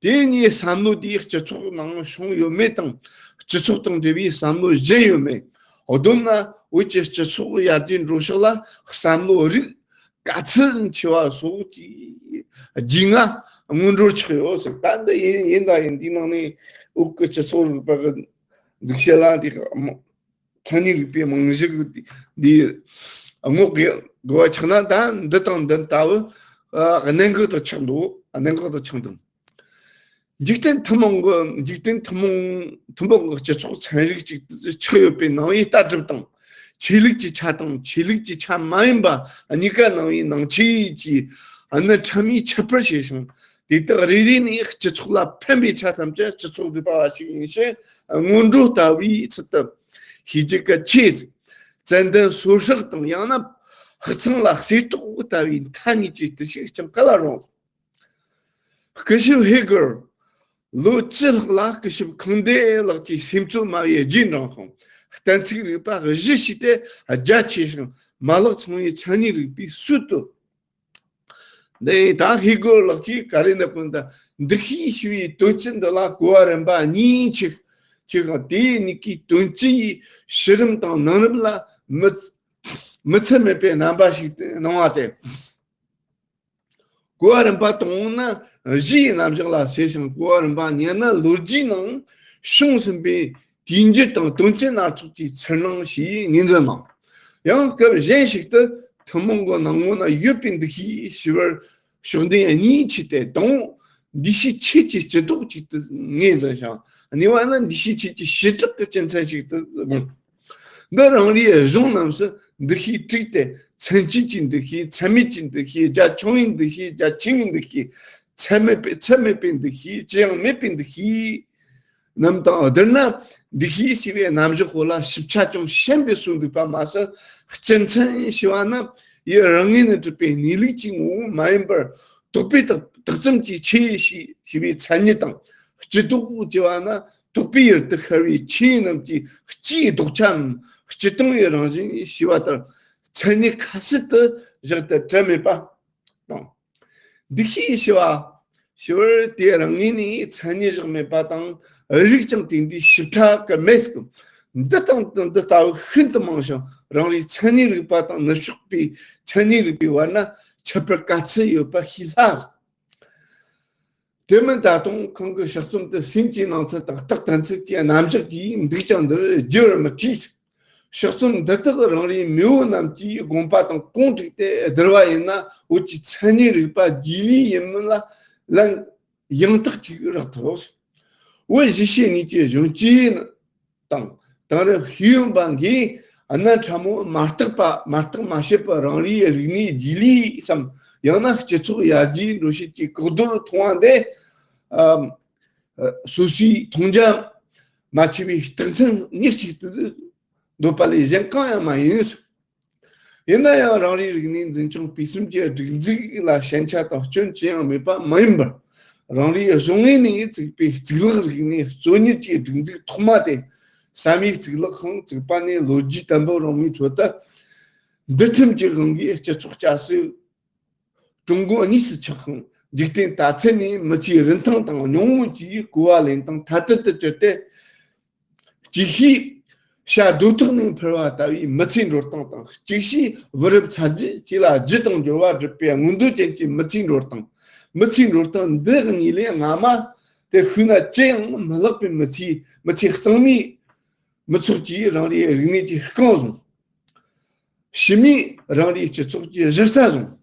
དེ་གཉིས་བསམ་བློ་དེའི་སྤྱི་ཚོགས་ནང་བྱུང་ཡོད་མེད་དང་། སྤྱི་ཚོགས་དང་འབྲེལ་བའི་བསམ་བློ་གཞན་ཡོད་མེད། བསྡོམས་ན་བོད་ཀྱི་སྤྱི་ཚོགས་ཡར་རྒྱས་འགྲོ་ཕྱོགས་ལ་བསམ་བློ་རིག་དཀའ་ཚེགས་ཆེ་བ་སོགས་ཀྱི་རྒྱུས་མངའ་སྔོན་འགྲོ་ཆགས་ཡོད་ཟེར། ད་འདི་ཡིན་ཡིན་ད་ཡིན། འདིའི་ནང་ནས་བོད་ཀྱི་སྤྱི་ཚོགས་རིག་པ་གི་འཛུགས་བྱེད་ལ་འདི་མཚན་ཉིད་རིག་པའི་རྨང་གཞི་འདི་ངོ་དགོས་དགོས་པ་ཆགས་ན། ད་འདི་དང་འདི་ལྟ་བུ་ཨ་གནད་འགག་ཏུ་ཆགས་འདུག་གནད་འགག་ཏུ་ཆགས་འདུག་འཇིག་རྟེན་ཐུན་མོང་གི་འཇིག་རྟེན་ཐུན་མོང་ཐུན་མོང་གི་སྤྱི་ཚོགས་ཚན་རིག་ཅིག་ཆགས་ཡོད་པའི་ནང་པའི་ལྟ་གྲུབ་དང་། ཆོས་ལུགས་ཀྱི་ཆ་དང་ཆོས་ལུགས་ཀྱི་ཆ་མ་ཡིན་པ་གཉིས་ཀ་ནང་པའི་ནང་ཆོས་ཀྱི་གནད་ཕྲ་མོའི་ཁྱད་པར་ཕྱེ་ཞིང་། དེ་དག་རེ་རེ་ནས་སྤྱི་ཚོགས་ལ་ཕན་པའི་ཆ་ཐམས་ཅད་སྤྱི་ཚོགས་རིག་པ་བ་ཞིག་ཡིན་ཕྱིན། སྔོན་འགྲོ་ལྟ་བུའི་ཚུལ་དུ་ཤེས་རྒྱུ་གལ་ཆེ། ཙན་དན་སོ་སྲེག་དང་ཡང་ན་ཧི་ཚང་ལ་གསེར་ཏོག་ལྟ་བུའི་མཐའ་གཉིས་ཀྱི་བརྟུལ་ཞུགས་ཀྱང་ག་ལ་རུང་། སྐུ་ཞབས་ཧེ་གར། ལོ་བཅུ་ལྷག་ལ་སྐུ་ཞབས་ཁང་སྡེ་ལགས་ཀྱིས་སེམས་གཙོ་སྨྲ་བའི་རྗེས་འབྲང་ཁང་གཏན་ཚིགས་རིག་པ་གཞི་ཞིག་སྟེ། རྒྱ་ཆེ་ཞིང་མ་ལག་ཚང་བའི་མཚན་ཉིད་རིག་པའི་སྲོལ་དུ། འདི་ད་ཧེ་གར་ལགས་ཀྱིས་ག་རེ་ནས་བཀོད་འདུག་འདུ་ཤེས་ཞེས་པའི་དོན་ཚན་འདི་ལ་གོ་བ་རིམ་པ་གཉིས་ཕྱེ་ཕྱེ་ཁང་། དེའི་གཉིས་ཀའི་དོན་ཚན་ཡི་ཕྱི་རིམ་དང་ནང་རིམ་ལ་མི་མི་ཚད་མེད་པའི་རྣམ་པ་ཞིག་སྣང་བ་སྟེ། གོ་བ་རིམ་པ་དང་པོ་ནི་གཞིའི་རྣམ་གཞག་ལ་ཟེར་ཞིང་། གོ་བ་རིམ་པ་གཉིས་ནི་ལོ་རྒྱུས་ནང་བྱུང་ཟིན་པའི་དུས་འགྱུར་དང་དོན་རྐྱེན་སྣ་ཚོགས་ཀྱི་ཚུལ་སྣང་ཞེས་ངོས་འཛིན་གནང་། ཡང་སྐབས་གཞན་ཞིག་ཏུ་ཐུན་མོང་གི་སྣང་ངོ་ན་ཡོད་པའི་འདུ་ཤེས་ཞེས་པར་ཕྱོགས་འདི་གཉིས་ཕྱེ་སྟེ། དང་པོ་འདུ་ཤེས་ཆོས་ཀྱི་སྤྱི་ལྡོག་ཅིག་ཏུ་ངོས་འཛིན་ཞིང་། གཉིས་པ་ནི་འདུ་ཤེས་ཆོས་ཀྱི་བྱེ་བྲག་གི་སྤྱི་མཚན་ཞིག་ཏུ་དགོངས། འདི་རང་རེའི་གཞུང་རྣམས་སུ་འདུ་ཤེས་དྲུག་སྟེ། མཚན་བཅས་ཀྱི་འདུ་ཤེས། མཚན་མེད་ཀྱི་འདུ་ཤེས། རྒྱ་ཆུང་བའི་འདུ་ཤེས། རྒྱ་ཆེ་བའི་འདུ་ཤེས། ཚད་མེད་པའི་ཚད་མེད་པའི་འདུ་ཤེས། ཅི་ཡང་མེད་པའི་འདུ་ཤེས་རྣམས་དང་། བསྡུར་ན་འདུ་ཤེས་ཞེས་པའི་རྣམ་གཞག་པོ་ལ་ཞིབ་ཆ་ཅུང་ཞན་པས་གསུངས་འདུག་པ་མ་ཟད། སྤྱི་མཚན་ཞེས་པ་ནི་ཡུལ་རང་ངོས་ནས་གྲུབ་པའི་གནས་ལུགས་ཀྱི་ངོ་བོ་མ་ཡིན་པར། དོགས་པས་དག་དག་ཙམ་གྱིས་ཆོས་ཞེས་ཞེས་པའི་མཚན་ཉིད་དང་། སྤྱི་ལྡོག་ཅེས་པ་ནི་དོགས་པའི་ཡུལ་དུ་ཤར་བའི་ཆོས་རྣམས་ཀྱི་སྤྱིའི་ལྡོག་ཆའམ་སྤྱི་སྟངས་ཀྱི་རང་བཞིན་ཞེས་པ་ལྟར། མཚན་ཉིད་ཁ་གསལ་དུ་བཞག་སྟེ་བྲལ་མེད་པ་དང་། འདུ་ཤེས་ཞེས་པ་ཞེས་པར་དེ་རང་ངོས་ནས་མཚན་ཉིད་བཞག་མེད་པ་དང་། རིགས་ཀྱང་དེ་འདྲའི་ཞིབ་ཕྲ་གི་མེད་སྐབས། འདི་དང་འདི་ལྟ་བུ་ཤིན་ཏུ་མང་ཞིང་། རང་རེའི་མཚན་ཉིད་རིག་པ་དང་ནུབ་ཕྱོགས་པའི་མཚན་ཉིད་རིག་པའི་བར་ན་ཁྱད་པར་ག་ཚད་ཡོད་པ་ཤེས་སླ། དེ་མིན་ད་དུང་ཁོང་གི་ཕྱག་རྩོམ་དུ་སེམས་ཀྱི་སྣང་ཚུལ་དང་རྟགས་དོན་ཚུལ་གྱི་རྣམ་གཞག་གིས་འདུག་ཀྱང་འདིར་བགྱི་བར་མི་བྱེད། ཕྱག་རྩོམ་འདི་དག་རང་རེའི་མེས་པོ་རྣམས་ཀྱིས་དགོངས་པ་དང་གོང་བསྒྲིགས་ཏེ་བསྡུར་བ་ཡིན་ན། བོད་ཀྱི་མཚན་ཉིད་རིག་པ་རྗེས་ལུས་ཡིན་མིན་ལ་ལན་ཡང་དག་ཅིག་རག་ཐུབ། བོད་གཞིས་བྱེས་གཉིས་ཀྱི་གཞོན་སྐྱེས་དང་དེང་རབས་ཤེས་ཡོན་པ་འགས་གནད་ཕྲ་མོ་མ་བརྟགས་པ་མ་བརྟག་མ་དཔྱད་པར་རང་རེའི་རིག་གནས་རྗེས་ལུས་སམ། ཡང་ན་སྤྱི་ཚོགས་ཡར་རྒྱས་འགྲོ་བྱེད་ཀྱི་ལྐོག་རྡོར་མཐོང་བ་འདི། ཨམ། སོ་སོའི་མཐོང་རྒྱ་མ་ཆེ་བའི་རྟགས་མཚན་ཉག་གཅིག་ཏུ་འདོད་པ་ལས་གཞན་གང་ཡང་མ་ཡིན། ཡིན་ན་ཡང་རང་རེའི་རིག་གནས་འཛིན་སྐྱོང་སྤེལ་གསུམ་གྱི་སྒྲིག་འཛུགས་ལ་ཞན་ཆ་དང་སྐྱོན་ཅི་ཡང་མེད་པ་མ་ཡིན་པར། རང་རེའི་གཞུང་ངོས་ནས་བཙུགས་པའི་གཙུག་ལག་རིག་གནས་གཙོ་གཉེར་གྱི་སྒྲིག་འཛུགས་ཐོག་མ་དེ་བསམ་ཡས་གཙུག་ལག་ཁང་བཙུགས་པ་ནས་ལོ་རྒྱུས་བརྟན་པོ་རིང་མོའི་ཁྲོད་དུ། འདུལ་ཁྲིམས་ཀྱི་དབང་གིས་སྤྱི་ཚོགས་སྐྱ་སེར་ཀྲུང་གོ་གཉིས་སུ་ཆགས་ཤིང་། འཇིག་རྟེན་དར་ཚད་ནས་མི་ཚེའི་རིན་ཐང་དང་ཉུང་ངུ་གྱིས་གོ་བ་ལེན་སྟངས་ཐ་དད་དུ་གྱུར་ཏེ། གཅིག་ཤོས་བྱ་རྡོ་ཐོག་ནས་འཕུར་བ་ལྟ་བུའི་མི་ཚེའི་འགྲོ་སྟངས་དང་། གཅིག་ཤོས་བུ་རབས་ཚ་རྒྱུད་ཅིག་ལ་རྒྱུ་དང་འབྱོར་བ་སྒྲུབ་པའི་མངོན་འདོད་ཅན་གྱི་མི་ཚེའི་འགྲོ་སྟངས། མི་ཚེའི་འགྲོ་སྟངས་འདི་གཉིས་ལས་སྔ་མ་དེ་ཤུལ་ན་ཅི་ཡང་མི་ལྷག་པའི་མི་ཚེའི་མི་ཚེ་གཙང་མའི་མི་ཚོགས་ཀྱིས་རང་རེའི་རིག་གནས་ཀྱི་རྐང་བཟུང་། ཕྱི་མིས་རང་རེའི་སྤྱི་ཚོགས་ཀྱི་གཞི་རྩ་བཟུང་།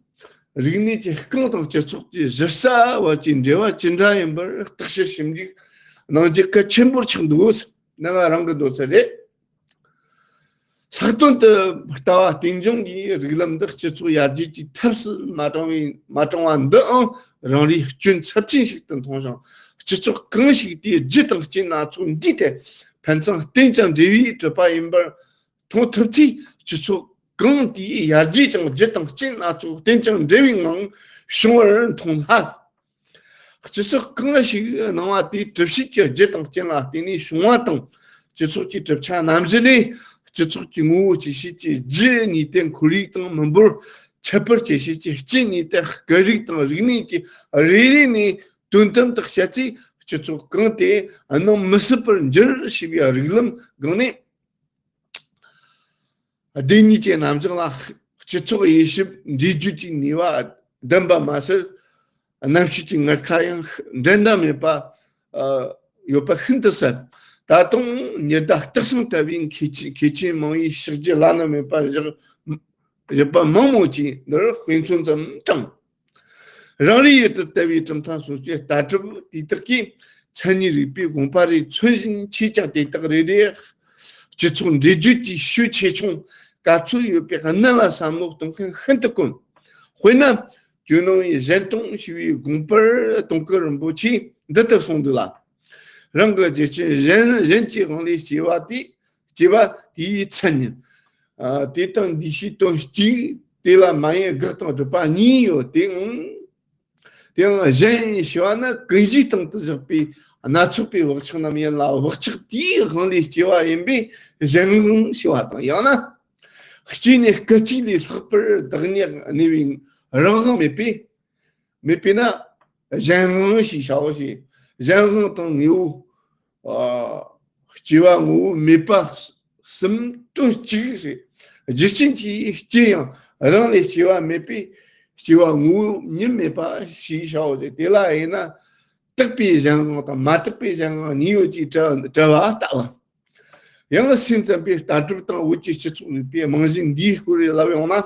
རིག་གནས་ཀྱི་རྐང་དང་སྤྱི་ཚོགས་ཀྱི་གཞི་རྩ་བར་གྱི་འབྲེལ་བ་ཅི་འདྲ་ཡིན་པར་བརྟག་དཔྱད་ཞིབ་འཇུག་གནང་རྒྱུ་གལ་ཆེན་པོར་ཆགས་འདུག། ནི་ང་རང་གི་འདོད་ཚུལ་རེད། ལྷག་དོན་དུ་ལྟ་བ་རྟེན་འབྱུང་གི་རིགས་ལམ་འདི་སྤྱི་ཚོགས་ཡར་རྒྱས་ཀྱི་ཐབས་སུ་མ་དྲངས་པའི་མ་དྲངས་པ་འདིའང་རང་རེའི་སྐྱོན་ཚབས་ཆེན་ཞིག་ཏུ་མཐོང་ཞིང་། སྤྱི་ཚོགས་གང་ཞིག་དེའི་རྒྱུ་དང་རྐྱེན་སྣ་ཚོགས་འདུས་ཏེ་ཕན་ཚུན་རྟེན་ཅིང་འབྲེལ་བས་གྲུབ་པ་ཡིན་པར་མཐོང་ཐུབ་ཚེ། སྤྱི་ཚོགས་གང་དེའི་ཡར་རྒྱས་ཀྱང་རྒྱུ་དང་རྐྱེན་སྣ་ཚོགས་རྟེན་ཅིང་འབྲེལ་བའི་ངང་བྱུང་བར་མཐོང་སླ། སྤྱི་ཚོགས་གང་ཞིག་སྣང་བ་དེའི་གྲུབ་བྱེད་ཀྱི་རྒྱུ་དང་རྐྱེན་ལ་བརྟེན་ནས་བྱུང་བ་དང་། སྤྱི་ཚོགས་ཀྱི་གྲུབ་ཆ་རྣམ་བཞི་ལས་སྤྱི་ཚོགས་ཀྱི་ངོ་བོ་ཅི་ཞིག་གི་རྒྱུ་གཉིས་ཏེ་ཁོར་ཡུག་དང་མི་འབོར། ཁྱད་པར་ཅི་ཞིག་གི་རྐྱེན་གཉིས་ཏེ་སྐད་རིགས་དང་རིག་གནས་ཀྱི་རེ་རེ་ནས་དོན་དམ་དུ་བཤད་ཚེ། སྤྱི་ཚོགས་གང་དེ་སྣང་མི་སྲིད་པར་འགྱུར་ཞེས་པའི་རིགས་ལམ་སྒང་ནས། བདེན་གཉིས་ཀྱི་རྣམ་གཞག་ལ་སྤྱི་ཚོགས་དབྱེ་ཞིབ་འབྲེལ་བརྗོད་ཀྱི་ནུས་པ་ལྡན་པ་མ་ཟད། རྣམ་དཔྱོད་ཀྱི་ངར་ཁ་ཡང་འགྲན་ཟླ་མེད་པ་ཡོད་པ་ཤིན་ཏུ་གསལ། ད་དུང་ཉི་ཟླ་སྟག་ཚང་ལྟ་བུའི་མཁས་ཆེན་མཁས་ཆེན་མང་བོའི་ཕྱག་རྗེས་བླ་ན་མེད་པ་བཞག་བཞག་པ་མང་མོད་ཀྱི་འདིར་དཔེ་མཚོན་ཙམ་དྲངས། རང་རེའི་ཡུལ་དུ་ལྟ་བའི་གྲུབ་མཐའ་སོ་སོའི་ལྟ་གྲུབ་དེ་དག་གིས་མཚན་ཉིད་རིག་པའི་དགོངས་པ་རེ་མཚོན་བཞིན་མཆིས་ཀྱང་། དེ་དག་རེ་རེ་སྤྱི་ཚོགས་འབྲེལ་བརྗོད་ཀྱི་ཤུགས་ཆེ་ཆུང་ག་ཚོད་ཡོད་པའི་གནད་ལ་བསམ་བློ་གཏོང་མཁན་ཤིན་ཏུ་དཀོན། དཔེར་ན། ཇོ་ནང་བའི་གཞན་སྟོང་ཞེས་པའི་དགོངས་པར་དུང་དཀར་རིན་པོ་ཆེས་འདི་ལྟར་གསུངས་འདུག་ལ། རང་གི་རྒྱུ་ཅན་གཞན་གཞན་གྱི་དབང་ལས་སྐྱེ་བ་དེ། སྐྱེ་བ་དེའི་མཚན་ཉིད། ཨ། དེ་དང་འདུས་བྱས་དོན་གཅིག། དེ་ལ་མ་ཡིན་དགག་དང་སྒྲུབ་པ་གཉིས་ཡོད་དེའང་། དེའང་གཞན་ཡིན་ཞེས་པ་ནི་ཀུན་གཞིའི་སྟེང་དུ་བཞག་པའི་སྣ་ཚོགས་པའི་བག་ཆགས་རྣམས་ཡིན་ལ། བག་ཆགས་དེའི་དབང་ལས་སྐྱེ་བ་ཡིན་པས་གཞན་དབང་ཞེས་པ་དང་། ཡང་ན། སྐྱེས་ནས་སྐད་ཅིག་ལས་ལྷག་པར་བདག་ཉིད་གནས་པའི་རང་དབང་མེད་པས། མེད་པས་ན་གཞན་དབང་ཞེས་བྱའོ་ཞེས། གཞན་དབང་དང་དངོས་པོ། ཨ། སྐྱེ་བ་ངོ་བོ་མེད་པ་གསུམ་དོན་གཅིག་ཟེར། རྒྱུ་ཅན་གྱི་སྐྱེ་ཡང་རང་ལས་སྐྱེ་བ་མེད་པས། སྐྱེ་བ་ངོ་བོ་ཉིད་མེད་པ་ཞེས་བྱའོ་ཞེས། དེ་ལ་དབྱེ་ན། དག་པའི་གཞན་དབང་དང་མ་དག་པའི་གཞན་དབང་གཉིས་ཡོད་ཅེས་བྲི་བ་ལྟ་བུ། ཡང་སེམས་ཙམ་པའི་ལྟ་གྲུབ་དང་བོད་ཀྱི་སྤྱི་ཚོགས་རིག་པའི་རྨང་གཞི་འདིའི་སྐོར་ལ་ལབ་ཡོང་ན།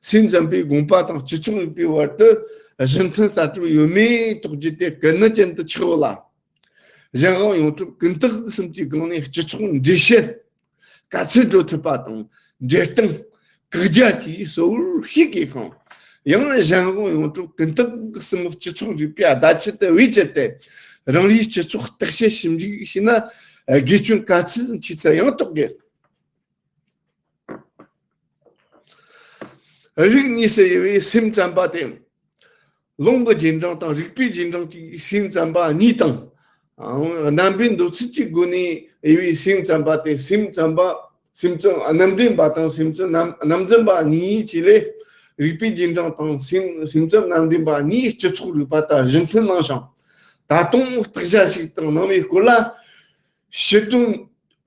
སེམས་ཙམ་པའི་དགོངས་པ་དང་སྤྱི་ཚོགས་རིག་པའི་བར་དུ་གཞི་མཐུན་ལྟ་གྲུབ་ཡོད་མེད་རྟོགས་རྒྱུ་དེ་གལ་གནད་ཅན་དུ་ཆགས་ཡོད་ལ། གཞན་དབང་ཡོངས་གྲུབ་ཀུན་བརྟགས་གསུམ་གྱི་སྒང་ནས་སྤྱི་ཚོགས་འགྲེལ་བཤད་ག་ཚོད་འགྲོ་ཐུབ་པ་དང་འགྲེལ་སྟངས་བཀག་རྒྱ་བཅས་གཙོ་བོར་ཤེས་དགོས་ཤིང་། ཡང་གཞན་དབང་ཡོངས་གྲུབ་ཀུན་བརྟགས་གསུམ་སྤྱི་ཚོགས་རིག་པའི་བརྡ་ཆད་དུ་བེད་སྤྱད་དེ་རང་རེའི་སྤྱི་ཚོགས་བརྟག་དཔྱད་ཞིབ་འཇུག་བྱས་ན་དགེ་སྐྱོན་ག་ཚོད་ཆེ་ཚད་ཡང་རྟོགས་དགོས། རིགས་གཉིས་སུ་དབྱེ་བའི་སེམས་ཙམ་པ་སྟེ། ལུང་གི་རྗེས་འབྲང་དང་རིགས་པའི་རྗེས་འབྲང་གཅིག་སེམས་ཙམ་པ་གཉིས་དང་། རྣམ་པའི་འདོད་ཚུལ་གྱི་སྒོ་ནས་དབྱེ་བའི་སེམས་ཙམ་པ་སྟེ། སེམས་ཙམ་པ། སེམས་ཙམ་རྣམ་བདེན་པ་དང་སེམས་ཙམ་རྣམ་རྣམ་འཛིན་པ་གཉིས་ཀྱི་ལས། རིགས་པའི་རྗེས་འབྲང་དང་སེམས་སེམས་ཙམ་རྣམ་བདེན་པ་གཉིས་སྤྱི་ཚོགས་རིག་པ་ལྟར་གཞི་མཐུན་གནང་ཞིང་། ད་དུང་བརྟག་བྱ་ཞིག་དང་གནང་བའི་སྐོར་ལ། ཕྱི་དོན་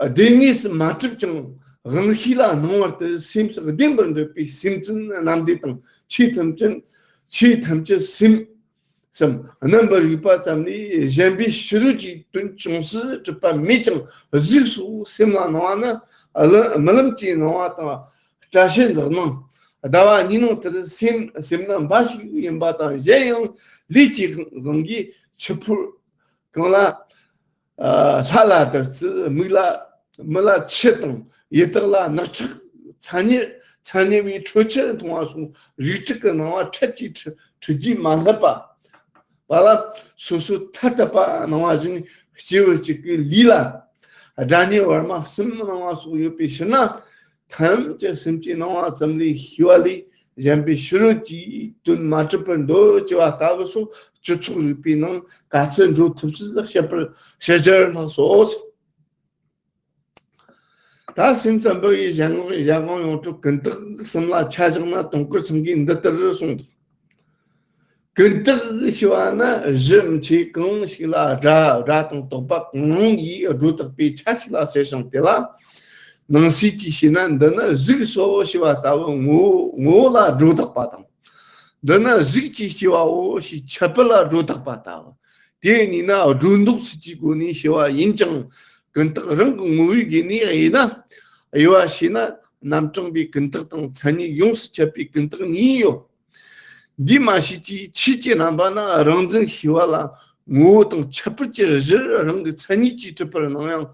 སྡེ་ལྔས་སུ་མ་གྲུབ་ཀྱང་དབང་ཤེས་ལ་སྣང་བར་དུ་སེམས་སུ་བདེན་པར་འདོད་པའི་སེམས་ཙམ་རྣམ་བདེན་དང་། ཆོས་ཐམས་ཅད་ཆོས་ཐམས་ཅད་སེམས་སམ་རྣམ་པར་རིག་པ་ཙམ་ལས་གཞན་པའི་ཕྱི་རོལ་གྱི་དོན་ཅུང་ཟད་གྲུབ་པ་མེད་ཀྱང་གཟུགས་སོགས་སེམས་ལ་སྣང་བ་ནི་རྨི་ལམ་གྱི་སྣང་བ་དང་། སྐྲ་ཤད་འཛག་སྣང་ཟླ་བ་གཉིས་སྣང་དེར་སེམས་སེམས་ནི་འབའ་ཞིག་ཡིན་པ་དང་། གཞན་ཡང་ལས་ཀྱི་དབང་གིས་འཆི་འཕོ་གང་ལ། ཨ། ལྷ་ལ་བདུད་རྩི། མིག་ལ་མི་ལ་ཆུ་དང་། ཡི་དྭགས་ལ་ནག་ཁྲག་ཚ་དམྱལ་ཚ་དམྱལ་བའི་འཕྲོ་ཆད་མཐོང་བ་སོགས་རིགས་དྲུག་གི་སྣང་བ་འཕྲལ་གྱིས་འཁྲུལ་འཁྲུལ་རྒྱུས་མ་བསླབ་པ། པ་ལ་སོ་སོ་ཐ་དད་པ་སྣང་བ་བཞིན་སྐྱེས་བུ་གཅིག་གི་ལུས་ལ་སྒྲ་སྙན་བར་མ་གསུམ་སྣང་བ་སོགས་ཡོད་པའི་ཕྱིར་ན། ཐམས་ཅད་སེམས་ཀྱི་སྣང་བ་ཙམ་ལས་ཤེས་པ་ལས་གཞན་པའི་ཕྱི་རོལ་གྱི་དོན་མ་གྲུབ་པར་འདོད་ཅེས་པ་ལྟ་བུ་སོགས་སྤྱི་ཚོགས་རིག་པའི་ནང་ག་ཚོད་འགྲོ་ཐུབ་ཚུལ་བཤད་པར་ཞལ་བཞར་ལགས་སོ། ད་སེམས་ཙམ་པ་ཡི་གཞན་དབང་གཞན་དབང་ཡོངས་གྲུབ་ཀུན་བརྟགས་གསུམ་ལ་ཆ་བཞག་ན་དུང་དཀར་ཚང་གིས་འདི་ལྟར་གསུངས་འདུག་ཀུན་བརྟགས་ཞེས་པ་ནི་གཞི་མཆེད་གང་ཞིག་ལ་སྒྲ་སྒྲ་དང་རྟོག་པ་གང་ཡིས་སྒྲོ་བཏགས་པའི་ཆ་ཞིག་ལ་ཟེར་ཞིང་། དེ་ལ་ནང་གསེས་ཀྱིས་བཤད་ན། འདི་ནི་གཟུགས་སོ་ཞེས་པ་ལྟ་བུ་ངོ་བོ་ངོ་བོ་ལ་སྒྲོ་བཏགས་པ་དང་། འདི་ནི་གཟུགས་ཀྱི་སྐྱེ་བའོ་ཞེས་ཁྱད་པར་ལ་སྒྲོ་བཏགས་པ་ལྟ་བུ། དེ་གཉིས་ནི་སྒྲོ་འདོགས་སུ་གྱི་སྒོ་ནས་ཞེས་པ་ཡིན་ཀྱང་། ཀུན་བརྟགས་རང་གི་ངོ་བོའི་དགོས་ནས་དབྱེ་ན། དབྱེ་བ་ཕྱེ་ན་རྣམ་གྲངས་པའི་ཀུན་བརྟགས་དང་མཚན་ཉིད་ཡོངས་སུ་ཁྱབ་པའི་ཀུན་བརྟགས་གཉིས་ཡོད། འདུས་མ་བྱས་ཀྱི་ཆོས་ཀྱི་རྣམ་པ་ནི་རང་འཛིན་ཤེས་པ་ལ་ངོ་བོ་དང་ཁྱད་པར་གྱི་གཞིར་རང་གི་མཚན་ཉིད་ཀྱིས་གྲུབ་པར་སྣང་ཡང་།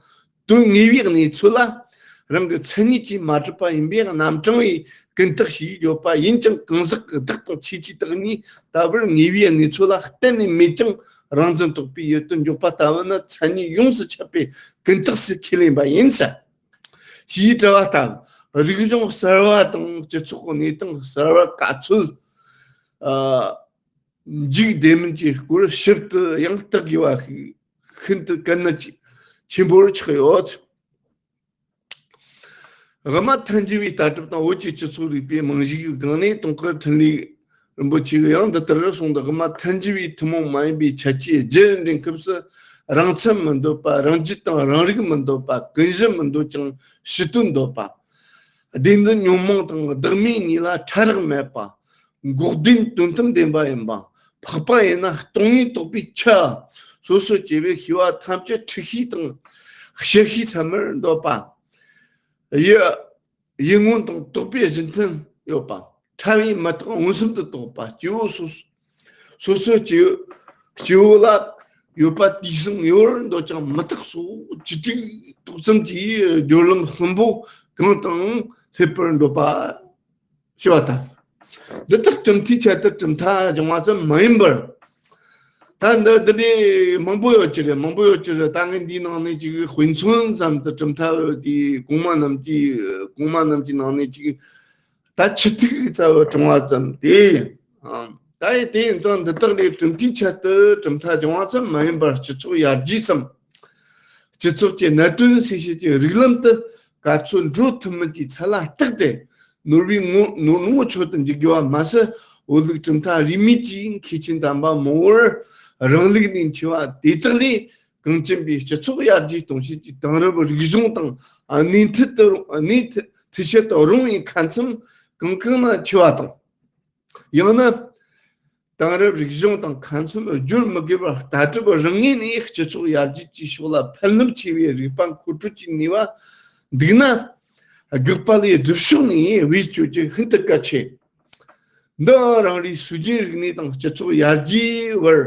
དོན་ངེས་པའི་གནས་ཚུལ་ལ་རང་གི་མཚན་ཉིད་ཀྱིས་མ་གྲུབ་པ་ཡིན་པས་རྣམ་གྲངས་པའི་ཀུན་བརྟགས་ཞེས་བརྗོད་པ་ཡིན་ཀྱང་། གང་ཟག་གི་བདག་དང་ཆོས་ཀྱི་བདག་གཉིས་ལྟ་བུར་ངེས་པའི་གནས་ཚུལ་ལ་གཏན་ནས་མེད་ཀྱང་། རང་འཛིན་རྟོག་པའི་ཡུལ་དུ་འཇོག་པ་ལྟ་བུ་ནི་མཚན་ཉིད་ཡོངས་སུ་ཁྱབ་པའི་ཀུན་བརྟགས་སུ་ཁས་ལེན་པ་ཡིན་ཟེར། ཞེས་བཀྲལ་བ་ལྟ་བུ། རིག་གཞུང་གསར་བ་དང་སྤྱི་ཚོགས་གནས་སྟངས་གསར་བར་ག་ཚོད་ཨ་འཇུག་བདེ་མིན་གྱི་སྐོར་ཞིབ་ཏུ་ཡང་བརྟག་དགོས་པ་ཤིན་ཏུ་གལ་གནད་ཆེན་པོར་ཆགས་ཡོད། དབུ་མ་ཐལ་འགྱུར་བའི་ལྟ་གྲུབ་དང་བོད་ཀྱི་སྤྱི་ཚོགས་རིག་པའི་རྨང་གཞིའི་སྒང་ནས་དུང་དཀར་འཕྲིན་ལས་རིན་པོ་ཆེས་ཡང་འདི་ལྟར་གསུངས་འདུག་དབུ་མ་ཐལ་འགྱུར་བའི་ཐུན་མོང་མ་ཡིན་པའི་ཁྱད་ཆོས་རྒྱུད་འདྲེན་སྐབས་སུ། རང་མཚན་མི་འདོད་པ། རང་རྒྱུད་དང་རང་རིག་མི་འདོད་པ། ཀུན་གཞི་མི་འདོད་ཅིང་ཕྱི་དོན་འདོད་པ། སྡེ་འདི་ཉོན་མོངས་དང་བདག་མེད་གཉིས་ལ་ཕྲ་རགས་མེད་པ། འགོག་བདེན་དོན་དམ་བདེན་པ་ཡིན་པ། འཕགས་པ་ཡིན་ན་སྟོང་ཉིད་རྟོགས་པའི་ཆ། སོ་སོ་སྐྱེ་བོས་ཤེས་པ་ཐམས་ཅད་འཁྲུལ་ཤེས་དང་བཤད་ཤེས་ཚད་མར་འདོད་པ། ཡུལ་ཡུལ་ངོ་དང་རྟོག་པའི་གཞི་མཐུན་ཡོད་པ། ཕྲ་བའི་མི་རྟག་མངོན་སུམ་དུ་རྟོགས་པ། སྐྱེ་བོ་སོ་སོ་སོ་སྐྱེ་སྐྱེ་བོ་ལ་ཡོད་པ་དུས་གསུམ་ཡོད་པར་འདོད་ཀྱང་མི་རྟག་སོགས་བཅུ་དྲུག་ཏོག་ཙམ་གྱི་སྦྱོར་ལམ་གསུམ་པོ་གང་དང་སླེབས་པར་འདོད་པ། ཞེས་པ་དང་། འདི་དག་གྲུབ་མཐའི་ཆེད་དུ་གྲུབ་མཐའ་སྦྱོང་བ་ཙམ་མ་ཡིན་པར། ད་འདི་འདི་ལས་མང་པོ་ཡོད་ཀྱི་རེད། མང་པོ་ཡོད་ཀྱི་རེད། ད་ངས་འདིའི་ནང་ནས་ཅིག་དཔེ་མཚོན་ཙམ་དུ་གྲུབ་མཐའ་འདི་གོང་མ་རྣམས་ཀྱིས་གོང་མ་རྣམས་ཀྱི་ནང་ནས་ཅིག་ད་ཆུ་ཐིགས་རྩ་བའི་གྲུབ་མཐའ་ཙམ་དེ། ཨང་། ད་ཡིན་དེ་ཡིན་ཙང་འདི་དག་ལས་གྲུབ་མཐའི་ཆེད་དུ་གྲུབ་མཐའ་སྦྱོང་བ་ཙམ་མ་ཡིན་པར་སྤྱི་ཚོགས་ཡར་རྒྱས་སམ། སྤྱི་ཚོགས་ཀྱི་གནད་དོན་སེལ་བྱེད་ཀྱི་རིགས་ལམ་དུ་ག་ཚོད་འགྲོ་ཐུབ་མིན་གྱི་ཚད་ལ་བརྟག་སྟེ། ནོར་བུའི་ངོ་ནོར་ངོ་ཆོད་དུ་འཇུག་དགོས་པ་མ་ཟད། འོལ་ལུགས་གྲུབ་མཐའ་རིས་མེད་ཀྱི་མཁས་ཆེན་དམ་པ་མང་བོར་རང་ལུགས་ནས་འཆི་བ་དེ་དག་ལས་གངས་ཅན་པའི་སྤྱི་ཚོགས་ཡར་རྒྱས་གཏོང་བྱེད་ཀྱི་དེང་རབས་རིག་གཞུང་དང་གནས་ཐད་དུ་གནས་ཐད་ཐད་ཆད་དུ་རུང་བའི་ཁ་མཚམས་གང་གང་ན་འཆི་བ་དང་། ཡང་ན། དེང་རབས་རིག་གཞུང་དང་ཁ་མཚམས་སྦྱོར་མི་དགོས་པར་ལྟ་གྲུབ་རང་ངོས་ནས་སྤྱི་ཚོགས་ཡར་རྒྱས་ཀྱི་ཕྱོགས་ལ་ཕན་རླབས་ཆེ་བའི་རིག་པ་མཁོ་སྤྲོད་ཀྱི་ནུས་པ་འདུག་ན། དགག་པ་ལས་སྒྲུབ་ཕྱོགས་ནས་བེད་སྤྱོད་རྒྱུ་ཤིན་ཏུ་གལ་ཆེ། འདིའང་རང་རེའི་སྲོལ་རྒྱུན་རིག་གནས་དང་སྤྱི་ཚོགས་ཡར་རྒྱས་བར་